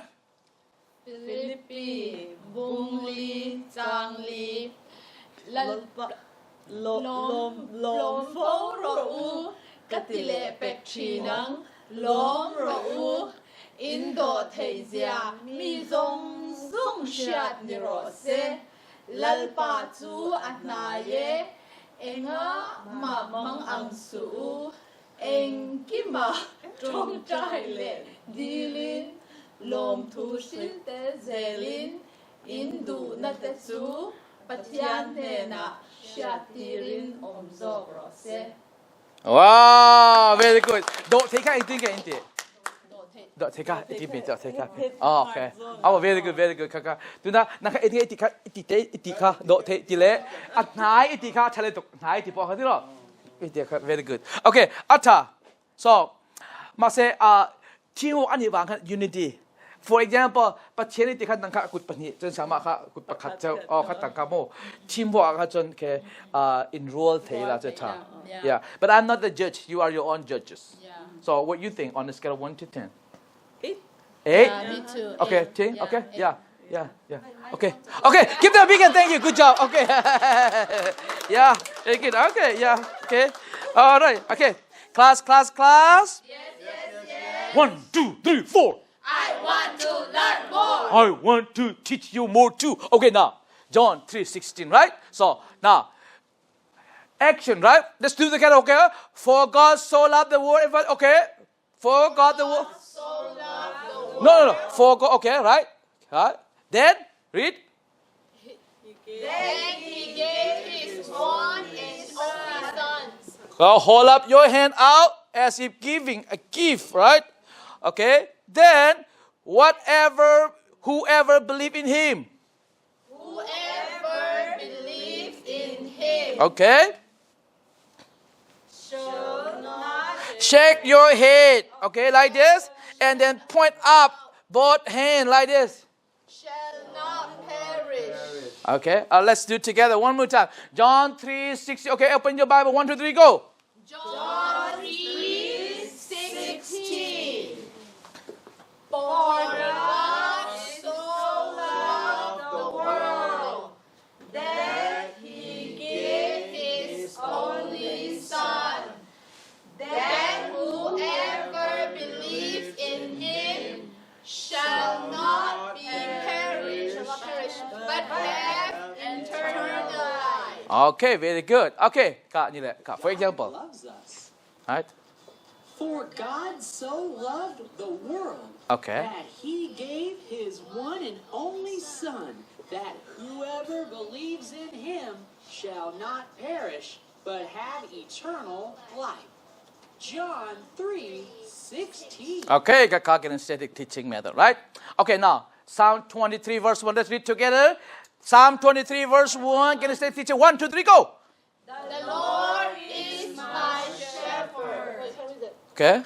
Philippi bungli changli lal Lawm lawm fo rawh u ka ti leh pek thin ang lawm rawh u in dawh theih zia mi zawng zawng hriat ni rawh se Lalpa chu a hnai e enga mah mang ang suh u engkima tawngtai leh dilin lawmthu hrilh tel zelin In duhna te chu Pathian hnenah hriattirin awm zawk rawh se. Wow, very good. Dawh thei kha engtin ke in ti? Dawh thei kha iti me dawh thei kha. Oh, okay. Oh, very good, very good. Kha kha. Tuna na kha iti iti kha iti te iti kha dawh thei ti le a hnai iti kha thale tuk hnai ti pawh kha ti lo. Iti kha very good. Okay, atha. So, mahse thihu ani wang khan unity. For example, Pathian i ti khan nang kha kut pahnih cun sama kha kut pakhat cheu oh kha tang kha mu teamwork kha cun ke in rual thei la che tha. Yeah, but I'm not the judge. You are your own judges. So what you think on a scale of 1 to 10? 8. 8? Yeah, me too. Okay, 8. 10? Yeah, Okay, 8. yeah. Yeah, yeah. Okay. Okay, give them a big hand. Thank you. Good job. Okay. yeah, very good. Okay, yeah. Okay. All right. Okay. Class, class, class. Yes, yes, yes. 1, 2, 3, 4. I want to learn more. I want to teach you more too. Okay, now, John 3:16, right? So, now, action, right? Let's do the together, okay? For God so loved the world, okay? For God the world. So loved the world. No, no, no. For God, okay, right? Right? Then, read. Then he gave his one and only son. Well, hold up your hand out as if giving a gift, right? Okay. Then, whatever, whoever believe in him. Whoever believes in him. Okay. Shall not Shake your head, okay, like this, and then point up both hand like this. Shall not perish. Okay, let's do it together one more time. John 3 60. Okay, open your Bible. 1, 2, 3, go. John 3:16. For God so loved the world that he gave his only Son, that whoever believes in him shall not be perish, but have eternal life. Okay, very good. Okay, Kak ni le. Kak, for example. Loves us. Right? For God so loved the world Okay. that he gave his one and only Son, that whoever believes in him shall not perish, but have eternal life. John 3:16. Okay, Kak teaching method, right? Okay, now, Psalm 23 verse 1. Let's read together. Psalm 23 verse 1. Can you say teacher? 1, 2, 3, go. The Lord is my shepherd. Okay.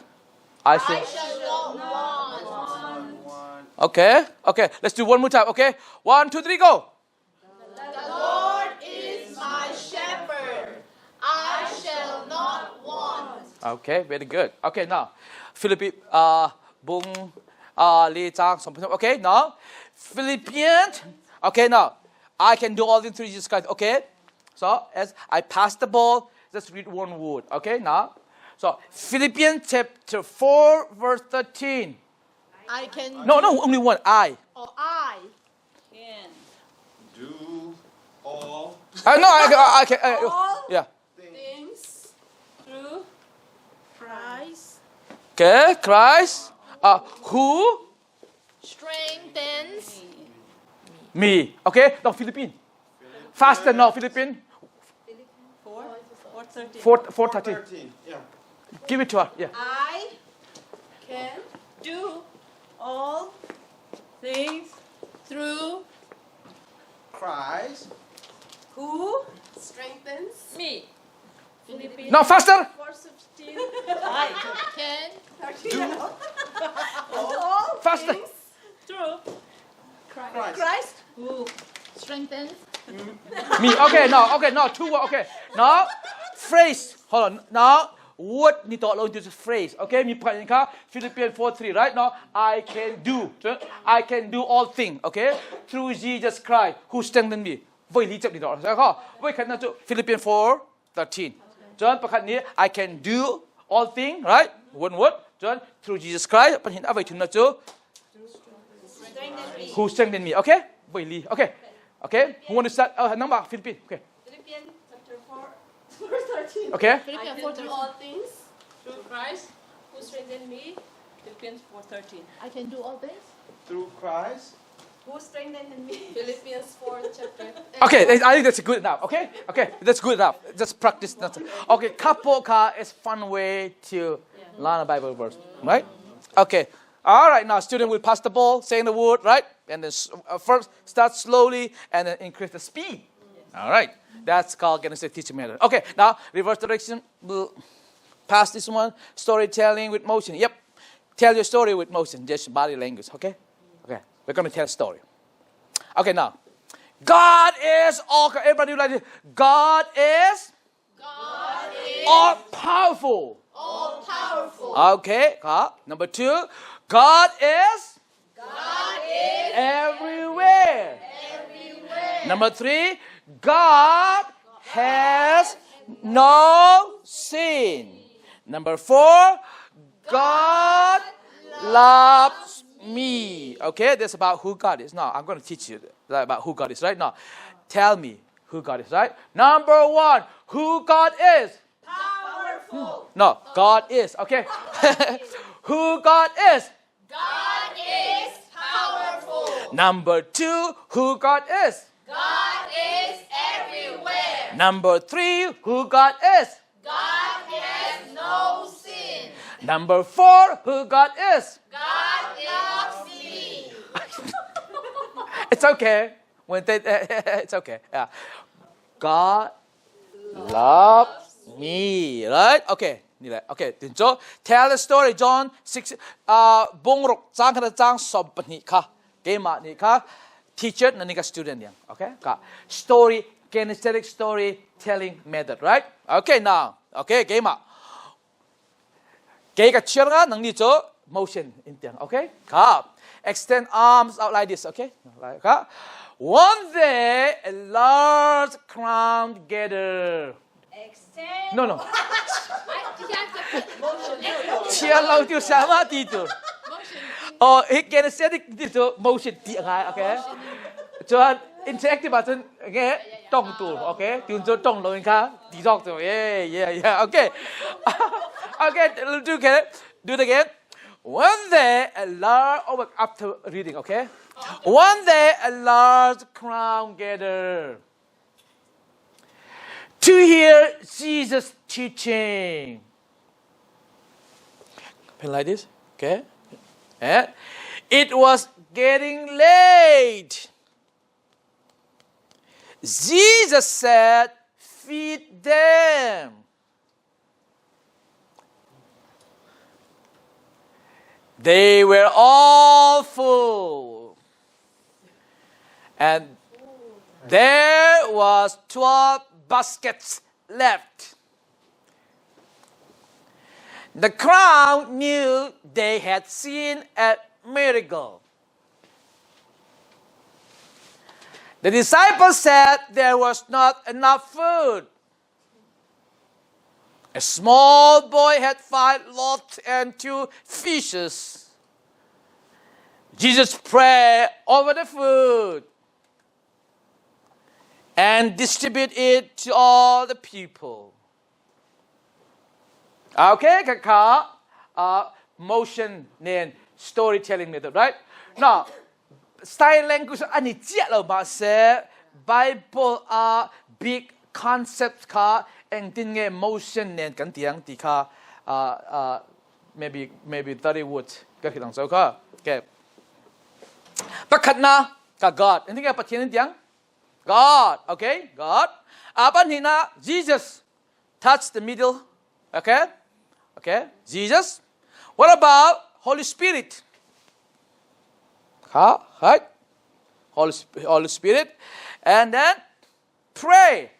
I I see. shall not want. Okay. Okay. Let's do one more time. Okay. 1, 2, 3, go. The Lord is my shepherd. I shall not want. Okay, very good. Okay, now, Philippi, Bung, Li Zhang, something. Okay, now, Philippians. Okay, now, I can do all things through Jesus Christ. Okay, so as I pass the ball, just read one word. Okay, now, so Philippians chapter 4, verse 13. I can No, no, only one. I. Or I. Can. Do all No, I can. All yeah. things through Christ. Okay, Christ. Who? Strengthens me. Okay, now Philippines. Faster now, Philippines. 4 4:13. 4 4:13. 13. Yeah. Give it to her. Yeah. I Can do all things through Christ who strengthens me. Now faster. 4:15. I can do all Faster. Through Christ. Christ who strengthens Me. Okay, now, okay, now two word. Okay. Now phrase. Hold on. Now word ni to lo into phrase. Okay, mi phan ka Philippians 4:3, right? Now I can do. I can do all things, okay? Through Jesus Christ who strengthened me. Voi li chap ni to. Sa kho. Voi khat na chu Philippians 4:13. Chuan pakhat ni I can do all things, right? One word. Chuan through Jesus Christ pan hin avai thun na chu who strengthened me. Okay? Voi li. Okay. Okay? Who want to start? Oh, number Philippines. Okay. Philippians chapter 4 verse 13. Okay. Philippians I 4 can do all things through Christ who strengthened me. Philippians 4:13. I can do all things Through Christ. Who strengthened me? Philippians 4 chapter. Okay, I think that's good enough. Okay, okay, that's good enough. Just practice. That. Okay, couple ka is fun way to learn a Bible verse, right? Okay, all right. Now student will pass the ball, saying the word, right? And then first start slowly and then increase the speed. All right, that's called getting teaching method. Okay, now reverse direction. We'll pass this one. Storytelling with motion. Yep, tell your story with motion, just body language. Okay, okay. We're gonna tell a story. Okay, now. God is all. Everybody like this. God is God is all powerful. all powerful. Okay. Number two, God is God is everywhere. everywhere. Number three, God has no sin. Number four, God loves me. Okay, that's about who God is. Now, I'm going to teach you about who God is right now. Tell me who God is, right? Number one, who God is. Powerful. No, God is. Okay. who God is. God is powerful. Number two, who God is. God is everywhere. Number three, who God is. God has no sin. Number four, who God is. God loves me. It's okay. When they, it's okay. Yeah. God loves me, right? Okay. Okay. So tell the story, John 6, bungruk chang kha chang som pahnih kha keimah nih kha teacher na ni ka student yang. Okay. Ka story kinesthetic storytelling method, right? Okay, now. Okay, keimah. Kei ka chiar nga nang ni cho motion in tiang. Okay? Ka extend arms out like this, okay? Like ka. One day a large crowd gathered. Extend. No, no. Chia lo tiêu sama ti tu. Oh, he kinesthetic ti tu motion ti ngai, okay? Chuan interactive ah cun nge tong tu, okay? Tiun chu tong lo in kha ti zok tu. Yeah, yeah, yeah. Okay. Okay, do it. Do it again. One day a large oh, after reading, okay? One day a large crowd gathered to hear Jesus teaching. Like this, okay? Yeah. It was getting late. Jesus said, Feed them. They were all full. And there was 12 baskets left. The crowd knew they had seen a miracle. The disciples said there was not enough food. A small boy had 5 loaves and 2 fishes. Jesus prayed over the food and distributed it to all the people. Okay, kaka. Motion nen storytelling method, right? Now, sign language ani chiah lo mahse Bible a big concept kha engtin nge motion nen kan tiang ti kha maybe 30 words ka hrilh ang cho kha. Okay. Pakhatna ka God. Engtin nge Pathian in tiang? God. Okay, God. Apan hina Jesus touch the middle. Okay? Okay? Jesus. What about Holy Spirit? Ha? Right? Holy Spirit. And then pray.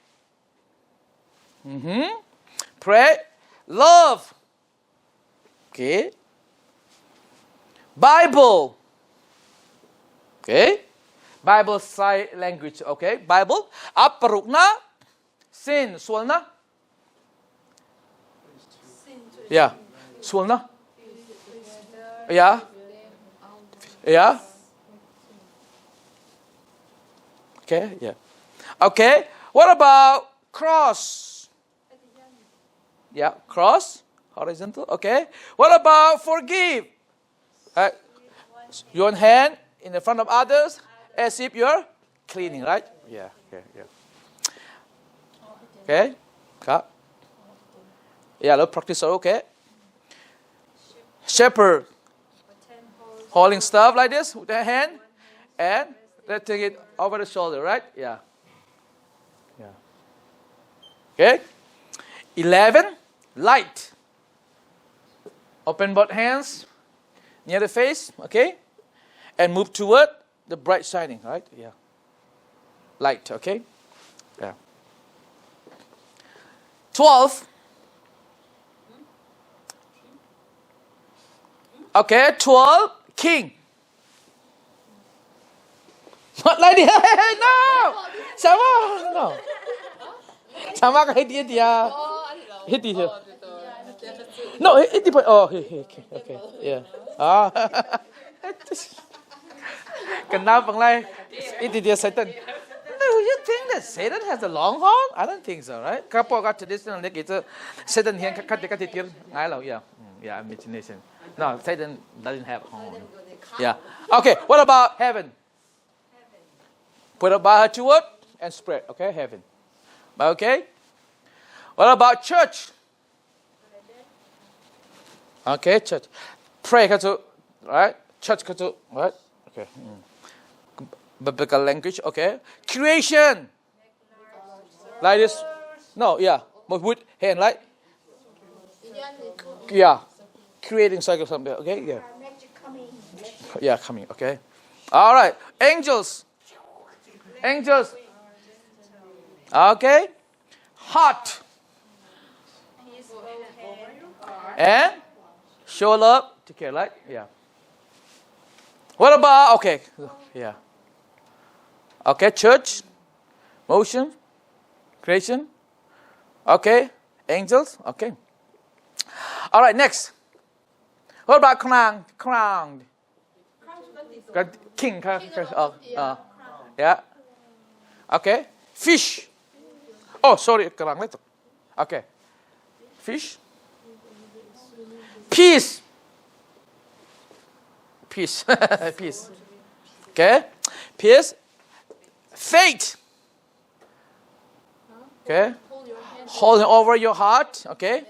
Pray. Love. Okay. Bible. Okay. Bible sign language. Okay. Bible. Aparukna. Sin. Sualna. Yeah. Sualna. Yeah. Yeah. Okay. Yeah. Okay. What about cross? Yeah, cross, horizontal. Okay. What about forgive? Your hand in the front of others as if you're cleaning, right? Yeah, okay, yeah. Okay. Cut. Yeah, let's practice. Okay. Shepherd. Holding stuff like this with the hand and let's take it over the shoulder, right? Yeah. Yeah. Okay. 11. Light. Open both hands near the face, okay? And move toward the bright shining, right? Yeah. Light, okay? Yeah. 12. Okay, 12, king. Not like this. No. Sama. No. Sama ka hiti dia. Hiti dia. No, hiti pa. Oh, okay, okay, okay. Yeah. Ah. Kenapa lai? Hiti dia Satan. Do you think that Satan has a long horn? I don't think so, right? Kapo ka traditional le ki Satan hian khat ka ti tir ngai lo. Yeah. Yeah, imagination. No, Satan doesn't have horn. Yeah. Okay, what about heaven? Put a bar toward and spread. Okay, heaven. Okay. What about church? Okay, church. Pray, right? Church, right? Okay. Biblical language, okay. Creation. Like this. No, yeah. With hand, right? Yeah. Creating cycle something, okay? Yeah. Yeah, coming, okay. All right. Angels. Angels. Okay. Heart. And show love to care, right? Yeah. What about, okay, yeah. Okay, church, motion, creation. Okay, angels, okay. All right, next. What about crown? Crown. King, oh, yeah. Okay, fish. Oh, sorry, okay. Fish. Peace. Peace. Peace. Okay. Peace. Faith. Okay. Holding over your heart. Okay.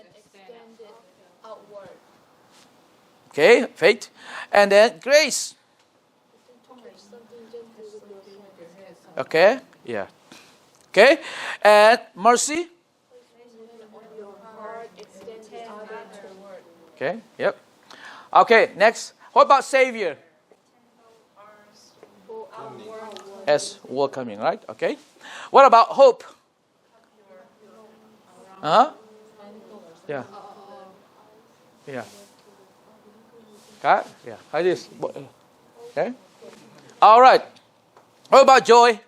Okay, faith. And then grace. Okay, yeah. Okay, and mercy. Okay, yep. Okay, next. What about Savior? As welcoming, right? Okay. What about hope? Huh? Yeah. Yeah. Okay? Yeah. Like this. Okay. All right. What about joy?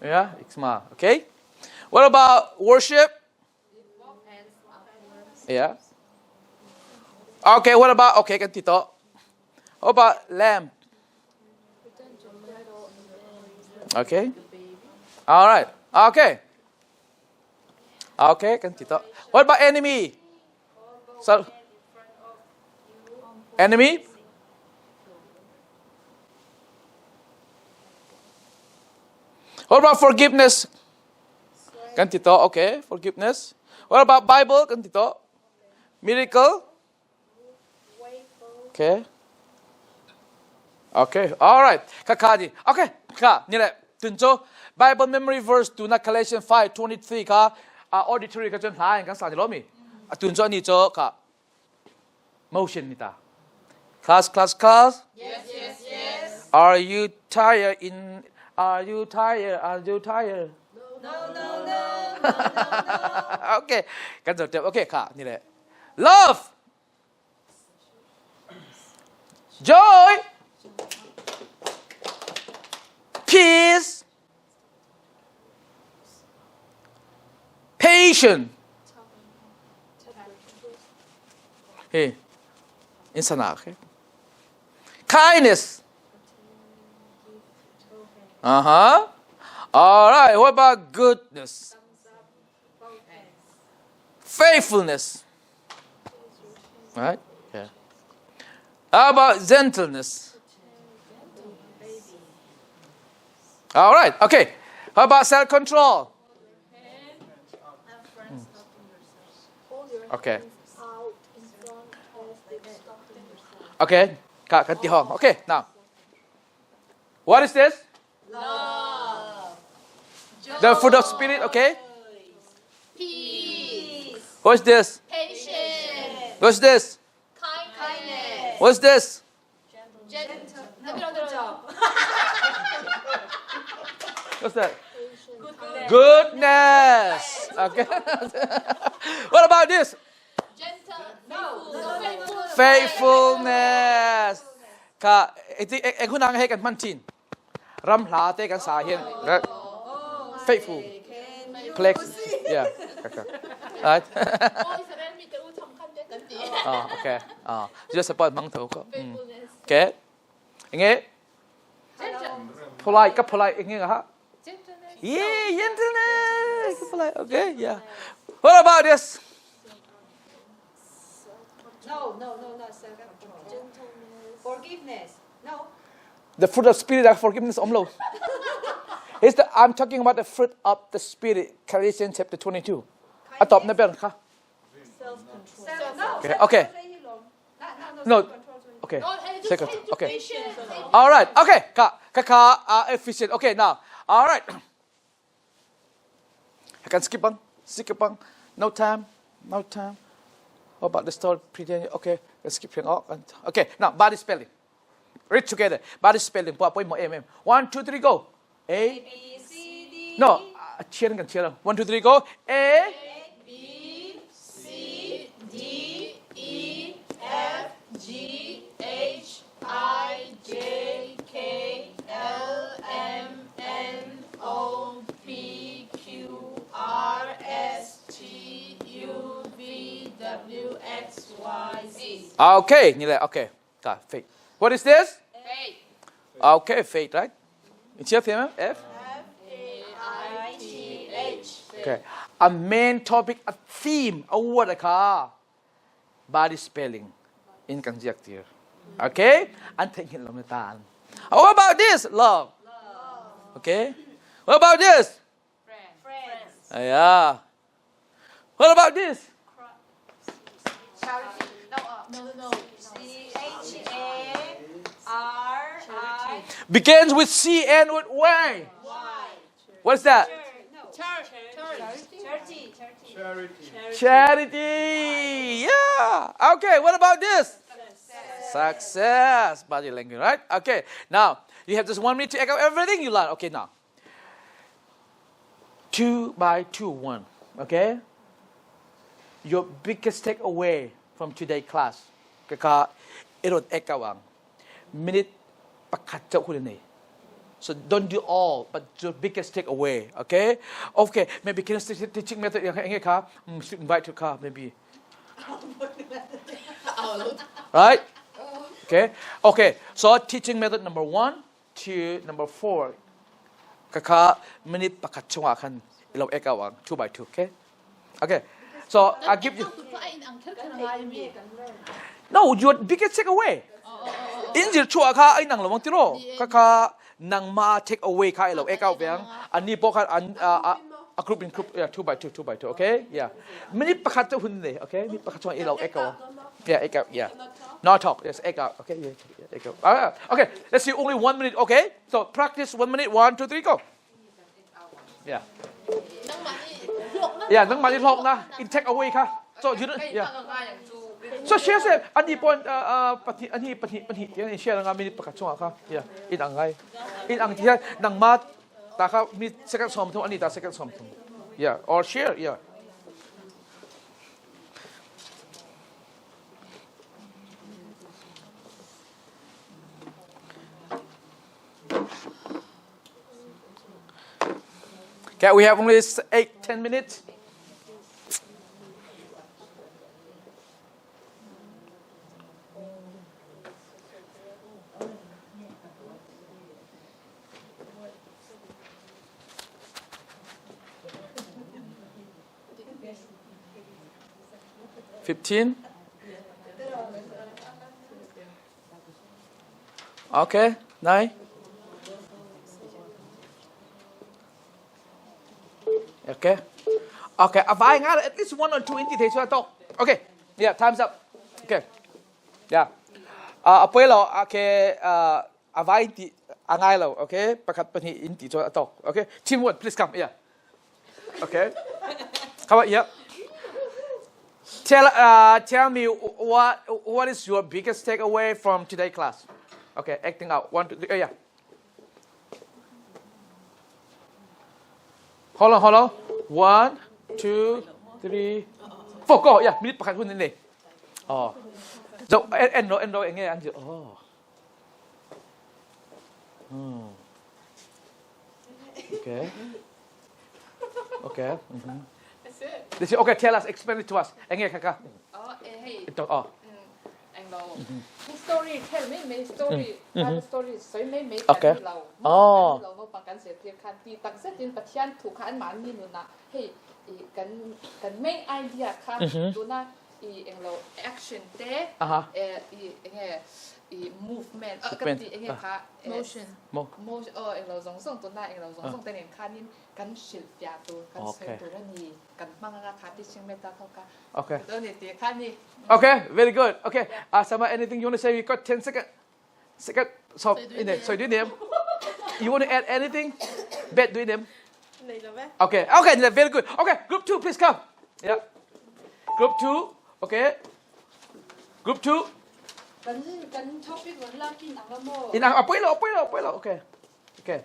Yeah, smile. Okay. What about worship? Yeah. Okay, what about, okay, ganito. What about lamb? Okay. All right. Okay. Okay, ganito. What about enemy? So, enemy? What about forgiveness? Kan ti to, okay, forgiveness. What about Bible? Kan ti to. Miracle? Okay. Okay, all right. Kaka di. Okay, ka ni le tun cho Bible memory verse tu na Galatians 5:23 ka auditory ka chun hla kan sa ni lo mi. Tun cho ni cho ka motion ni ta. Class, class, class. Yes, yes, yes. Are you tired in Are you tired? Are you tired? No, no, no, no, no, no. okay. Kan zo okay ka ni le. Love. Joy. Peace. Patience. Hey, insana okay. Kindness. Uh-huh. All right. What about goodness? Faithfulness. Right? Yeah. How about gentleness? All right. Okay. How about self-control? Okay. Okay. Okay. Now, what is this? Love. The fruit of spirit. Okay. Peace. What's this? Patience. What's this? Kindness. What's this? Gentle. What's that? Goodness. Okay. what about this? Gentle. No. Faithful. Faithfulness. Ka eng hunang he kan man chin. Ram hla te kan sa hian. Faithful. Plex. Yeah. Right. Oh, okay. Oh, just support mang tho ko. Okay. Nge. Polite ka polite nge ha. Yeah, gentleness. Polite. Okay, yeah. What about this? No, no, no, not self-control. Gentleness. Forgiveness. No. The fruit of spirit are forgiveness omlo. It's the, I'm talking about the fruit of the spirit. Galatians chapter 22. Atop na ber kha. Self-control. No. Okay, okay. No. Okay. Second. Okay. All right. Okay. Ka ka ka efficient. Okay, now. All right. I can skip on. Skip on. No time. No time. How about the story? Pretend. Okay. Let's skip here. Okay. Now, body spelling. Read together. Body spelling. 1, 2, 3, go. A. B, C, D. No. Cheer and cheer. 1, 2, 3, go. A. B, C, D, E, F, G, H, I, J, K, L, M, N, O, P, Q, R, S, T, U, V, W, X, Y, Z. Okay. Okay. Faith. What is this? Faith. Okay, faith, right? It's your F? F A I T H. Okay. A main topic, a theme, a word, a body spelling in kanjiak Okay? I'm thinking How about this? Love. Love. Okay? What about this? Friends. Yeah. What about this? Charity. No, no, no. C H A R I. Begins with C and with Y. Y. What's that? Charity. Charity. Charity. Yeah. Okay. What about this? Success. Success. Body language, right? Okay. Now you have just 1 minute to echo everything you learned. Okay. Now. 2 by 2, 1. Okay. Your biggest takeaway from today class. Kaka irot ekawang minute pakhat chau hun. So don't do all, but your biggest takeaway. Okay? Okay, maybe can teaching method should invite to car maybe. Right? Okay. Okay. So teaching method number 1 to number 4. Kaka minute pakhat chunga khan ilo ekawang 2 by 2. Okay? Okay. So I give you. No, your biggest take away. In zir chua kha ai nang lo mang tiro. Kha kha nang ma take away kha ai lo ek out veng. Ani po kha an a group in group yeah 2 by 2 2 by 2 okay yeah minute pakhat chu hun nei okay minute pakhat chuan i lo ek out yeah ek out yeah not talk yes ek out okay yeah, yeah ek out okay let's see only 1 minute okay so practice 1 minute 1 2 3 go Yeah. Yeah, nangmah i hlawk na in take away kha. So you don't yeah. So share se ani pon pahnih ani pahnih pahnih tiang in share nga minute pakhat chungah kha. Yeah, in ang ngai. In ang ti nangmah ta kha mi second som thum ani ta second som thum. Yeah, or share yeah. Okay, we have only 8, 10 minutes. 15? Okay, 9. Okay. Okay, a vai nga at least one or two in ti thei to. Okay. Yeah, time's up. Okay. Yeah. A poi lo okay a vai ti a ngai lo okay pakhat pahnih in ti chu a tok. Okay. Team one, please come. Yeah. Okay. How about yeah? Tell me what is your biggest takeaway from today class? Okay, acting out. One, two, three. Oh, yeah. Hold on, hold on. One, two, three, four. Go. Yeah, minute pakhat hun ni. Oh. So, en ro en ro enge an Oh. Okay. Okay. That's it. This is, okay, tell us, explain it to us. Enge kaka. Oh, eh, hey. Oh. Englo. Story tell me me story. Kan story soi me me Okay. kan lo. Oh. Lo no pang kan se tir khan ti tak se tin pathian thu khan man ni nu na. Hey, i kan kan main idea kha tu na i englo action te eh i enge i movement kan ti enge kha Motion. Mo. motion oh englo zong zong tu na englo zong zong te nen khanin kan hril fia tur kan soi tur ani kan hmang anga kha teaching method ho kha Okay. to ni ti kha ni Okay, very good. Okay. Sama, anything you want to say? We got 10 seconds. Second. So, in there. So, do them. You want to add anything? Bet do them. Nei lo ve. Okay. Okay, very good. Okay, group 2, please come. Yeah. Group 2. Okay. Group 2. Kan kan topic ron lak in ang mo. In ang apoi lo, apoi lo, apoi lo. Okay. Okay.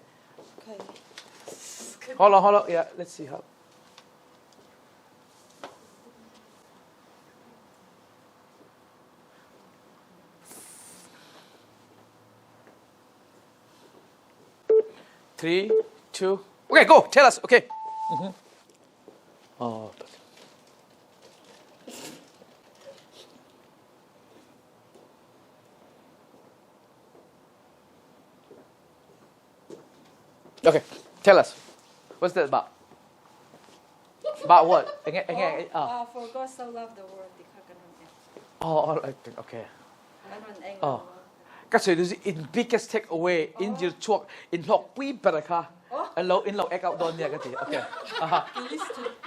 Okay. Hold on, hold on. Yeah, let's see how. Three, two. Okay, go. Tell us. Okay. Mm-hmm. Oh. Okay, tell us. What's that about? About what? Enge, enge, ah. For God so loved the world ti kha kan ron en. Oh, oh, I think, okay. Kan ron eng. Oh. Ka soi du in biggest take away in jil chuak in hlok pui ber kha. An lo in lo ek out don nia ka ti. Okay. Aha.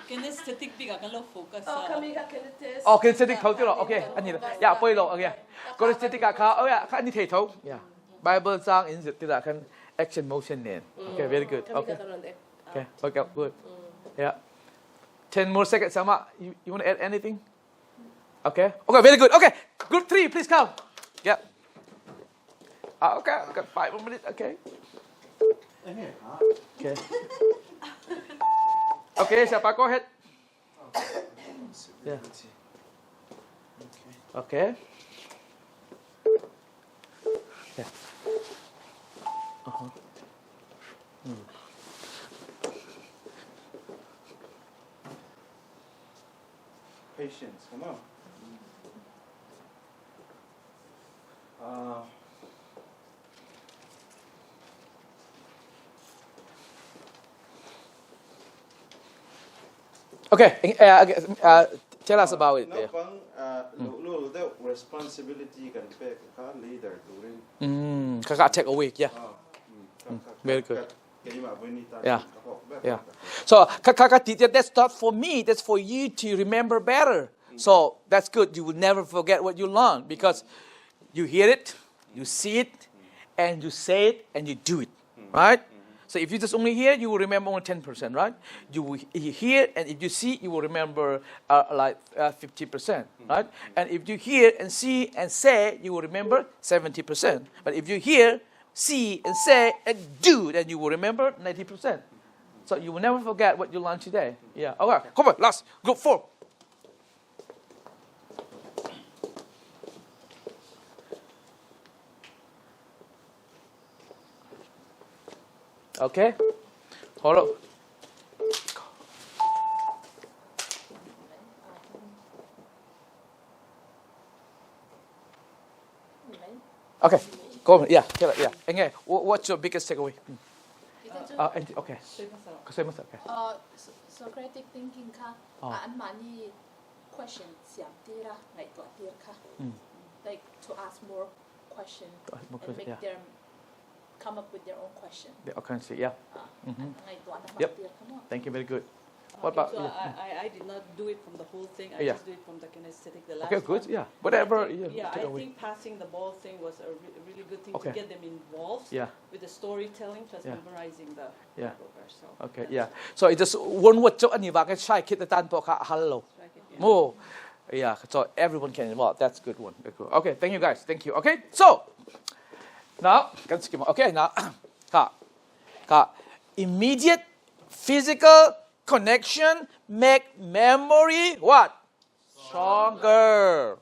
Kinesthetic bik ah kan lo focus Oh, a. kami ka kinetic. Oh, kinesthetic tho ti lo. Okay, ani ya poi lo. Okay. Kinesthetic ah kha oh ya kha ani thei tho. Yeah. Bible chang in zit ti da khan action motion nen. Okay, very good. Kami Okay. ka karon ek. Okay, okay, good. Yeah. 10 more seconds, Sama. You want to add anything? Okay. Okay, very good. Okay, group 3, please come. Yeah. Okay, okay, 5 more minutes. Okay. Okay. Okay, siapa? Go ahead. Yeah. Okay. Yeah. Uh-huh. Patience, come on. Okay, tell us about it. Naupang luhlul deuh responsibility kan pek kha leader turin. Kha kha take away, yeah. Very good. Yeah. Yeah. So kha kha kha that's not for me, that's for you to remember better. So that's good. You will never forget what you learned because you hear it, you see it, and you say it, and you do it, right? So if you just only hear, you will remember only 10%, right? You will hear, and if you see, you will remember like 50%, right? And if you hear and see and say, you will remember 70%. But if you hear, see, and say, and do, then you will remember 90%. So you will never forget what you learned today. Yeah. Okay. Come on, last group 4. Okay. Hold up. Okay, go on. Yeah, tell it. Yeah. Okay. What's your biggest takeaway? Okay. Okay. Socratic thinking kha an mahni question siam tira ngaihtuah tir kha like to ask more question and make them come up with their own question. The okay, yeah. Yep. Thank you. Very good. What about? So I did not do it from the whole thing. I just do it from the kinesthetic, the last Okay, good. one. Yeah. Whatever. I think, yeah, yeah, take I away. think passing the ball thing was a really good thing Okay. to get them involved Yeah. with the storytelling plus Yeah. memorizing the Yeah. Bible verse. So Okay, yeah. So it just one word cho ani wa ka chai khit tan po kha hal lo. like it, yeah. Mo. Yeah, so everyone can involve. That's a good one. Very good. Okay, thank you guys. Thank you. Okay, so now kan skip. Okay, now ka ka immediate physical connection make memory what? Stronger.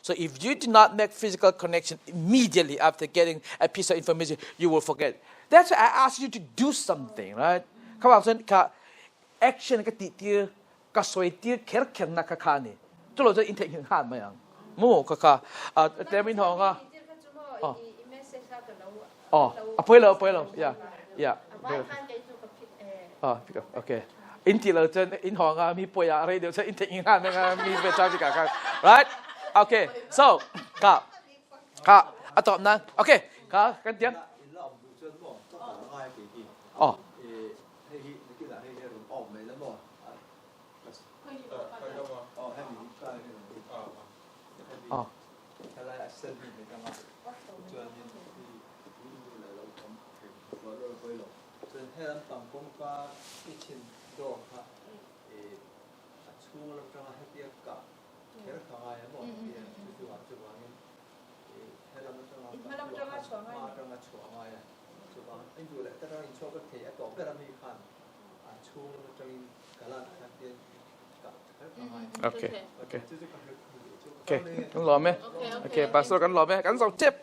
So if you do not make physical connection immediately after getting a piece of information, you will forget. That's why I asked you to do something, right? เขาบอกฉันค่ะ action ก็ติดเตียก็สวยเตียแค่แค่นักข่านี่ตัวเราจะอินเทอร์เน็ตหันมาอย่างมู่ค่ะค่ะอ่าเตมินทองอ่ะอ๋ออ๋อไปเลยไปเลย yeah yeah อ๋อโอเคอินทีเราจะอินทองอ่ะมีป่วยอะไรเดี๋ยวจะอินเทอร์เน็ตหันนะครับมีเป็นชาวพิการครับ right okay so ครับครับอ่ะตอบนั้นโอเคครับกันเตียงอ๋ออ๋อโอเคโอเคโอเคกันรอไหมโอเคปาสกันรอไหมกันสองเจ็บ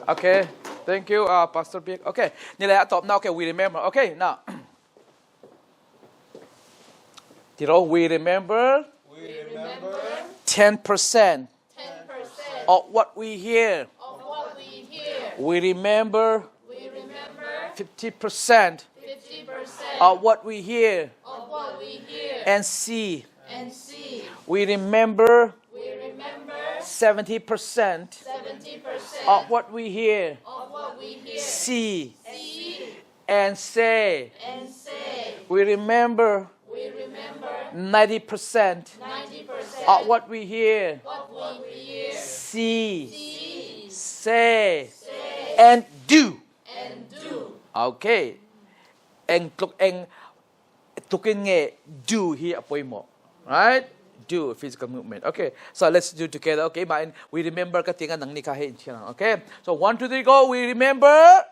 Okay, thank you, Pastor Big. Okay, นี่แหละตอบ now. Okay, we remember. Okay, now. ที่เรา we remember 10% of what we hear. We remember 50% of what we hear and see. We remember 70% of what we hear, see, and say. We remember 90% of what we hear, see, say, and do. Okay. เองตุกเองตุกินเง do ฮีอปอยหม right? Do physical movement. Okay, so let's do together. Okay, ma we remember ka tinga nang ni ka he in Okay, so 1, 2, 3, go. We remember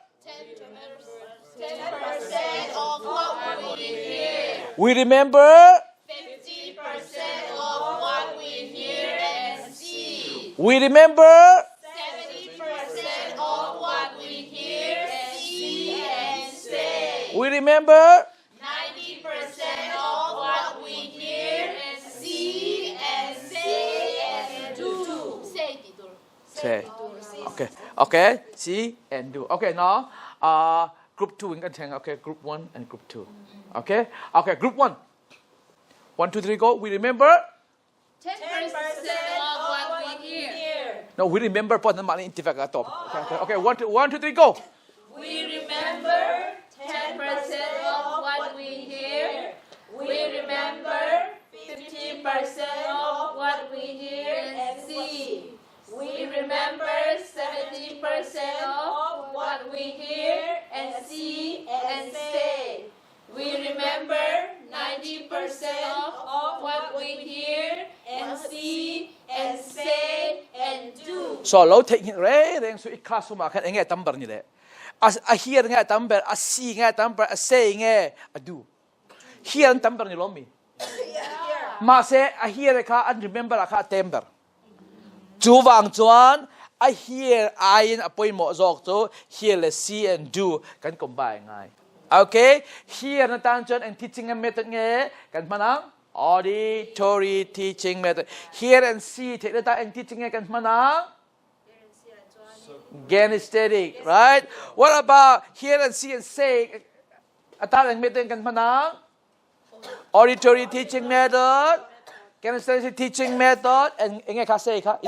10% of what we hear. We remember 50% of what we hear and see. We remember 70% of what we hear, see, and say. We remember 90% of what we hear, see, and say, and do. Say, Say. Okay. Okay. See and do. Okay. Now, group 2 in Okay. Group 1 and group 2. Okay. Okay. Group 1. 1, 2, 3, go. We remember 10% of what we hear. No, we remember pon na mali intifak top. Okay, okay, 1, 2, 1, 2, 3, go. We remember 10% of what we hear. We remember 50% of what we hear and see. We remember 70% of what we hear and see and say. We remember 90% of what we hear and see and say and do. So lo take re reng su i classroom ah khan enge tam ber ni le. A hear nge tam ber, a see nge tam ber, a say nge a do. Hear an tam ber ni lo mi. Ma se a hear kha an remember kha tem ber. Chu wang chuan a hear ai in a poimo zawk chu hear le see and do kan combine ngai. Okay, hear na tan chuan and teaching method nge kan manang auditory teaching method. Hear and see theih na ta and teaching nge kan manang kinesthetic, right? What about hear and see and say? Atan ang method kan manang auditory teaching method, kinesthetic teaching method, and nge kha say kha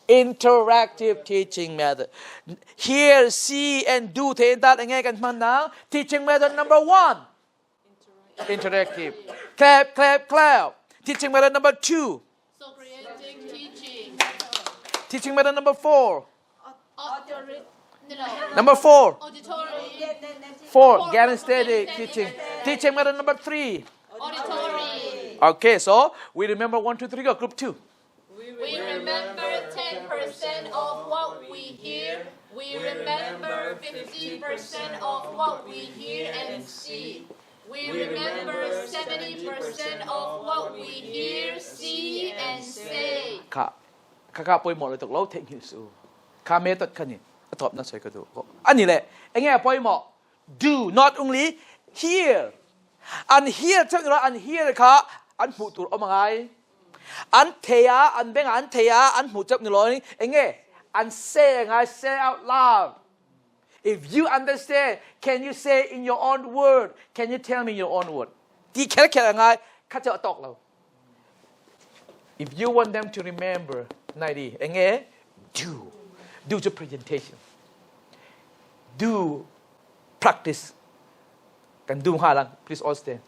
interactive teaching method. Hear, see, and do thein ta nge kan manang teaching method number 1. Interactive. Clap, clap, clap. Teaching method number 2. So creating teaching. Teaching method number 4. Auditory. No. Number 4. Auditory. 4. Kinesthetic teaching. Teaching method number 3. Auditory. Okay, so we remember 1, 2, 3, go. Group 2. We remember 10% of what we hear. We remember 50% of what we hear and see. We remember 70% of what we hear, see, and say. Ka ka poi mo le tok lo theng hi su. Ka method kha ni atop na soi ka du. Ani le enge poi mo do not only hear. An hear chang ra an hear kha an hmu tur om ngai. An theya an beng an theya an hmu chap ni lo ni enge an say ngai say out loud. If you understand, can you say in your own word? Can you tell me your own word? Ti kher kher ngai kha cha tok lo. If you want them to remember, 90, enge do. Do the presentation. Do practice. Kan do halang. Please all stand.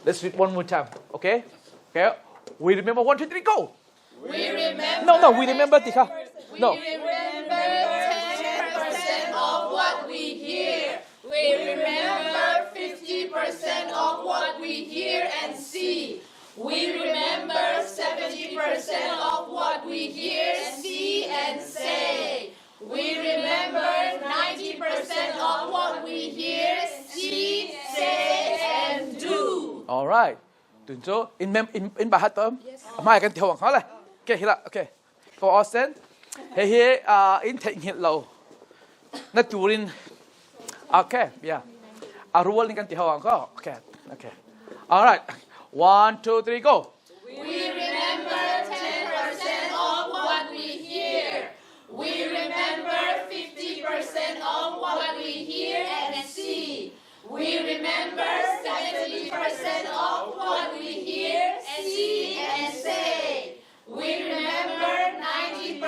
Let's read one more time. Okay? Okay. We remember 1, 2, 3, go. We remember. No, we remember tika. No. We remember 10% of what we hear. We remember 50% of what we hear and see. We remember 70% of what we hear, see, and say. We remember 90% of what we hear, see, say, and do. All right. Tun chu in mem in in bahat tom. Mai kan thiawang ha le. Okay, hila. Okay. For Austin. He he in theih ngil lo. Na turin. Okay, yeah. A rual in kan thiawang ko. Okay. Okay. All right. 1, 2, 3, go. We remember 10% of what we hear. We remember 50% of what we hear and see. We remember 70% of what we hear, see, and say. We remember 90%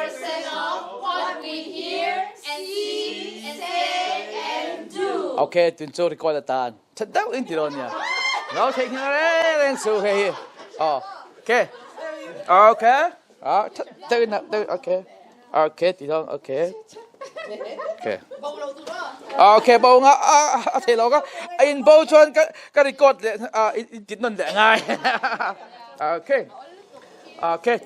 of what we hear, see, say, and do. Okay, tun chu record atan. Chat deuh in ti ron nia. No theih ngil re ren su he hi. Oh, okay. Okay. Ah, chat deuh na deuh okay. Okay, ti dong okay. Okay. Okay, bo nga a thei lo ka in bo chuan ka record le in tit non le ngai. Okay. Okay.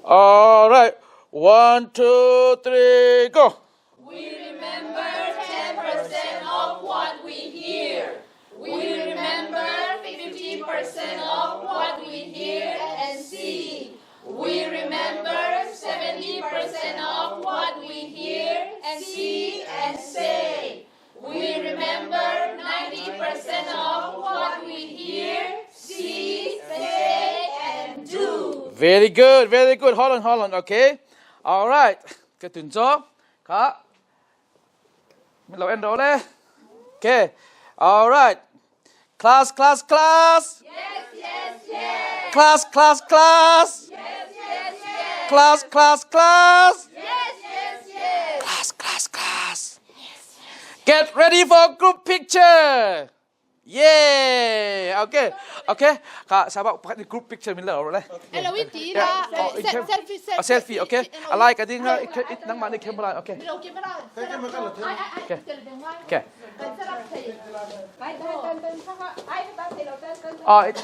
All right. 1, 2, 3, go. We remember 10% of what we hear. We remember 50% of what we hear and see. We remember 70% of what we hear, see, and say. We remember 90% of what we hear, see, say, and do. Very good, very good. Hold on, hold on. Okay. All right. 个动作，卡，老 end 到咧。Okay. All right. Class, class, class. Yes, yes, yes. Class, class, class. Yes, yes, yes. Class, class, class. Yes, yes, yes. Class, class, class. Get ready for group picture. Yeah. Okay. Okay. 卡，下巴拍啲 group picture 咪落嚟。 Hello, we did lah. Oh, it came- Selfie, A selfie, okay? I like I think it nang mani camera, okay? Okay. Okay. Oh, it.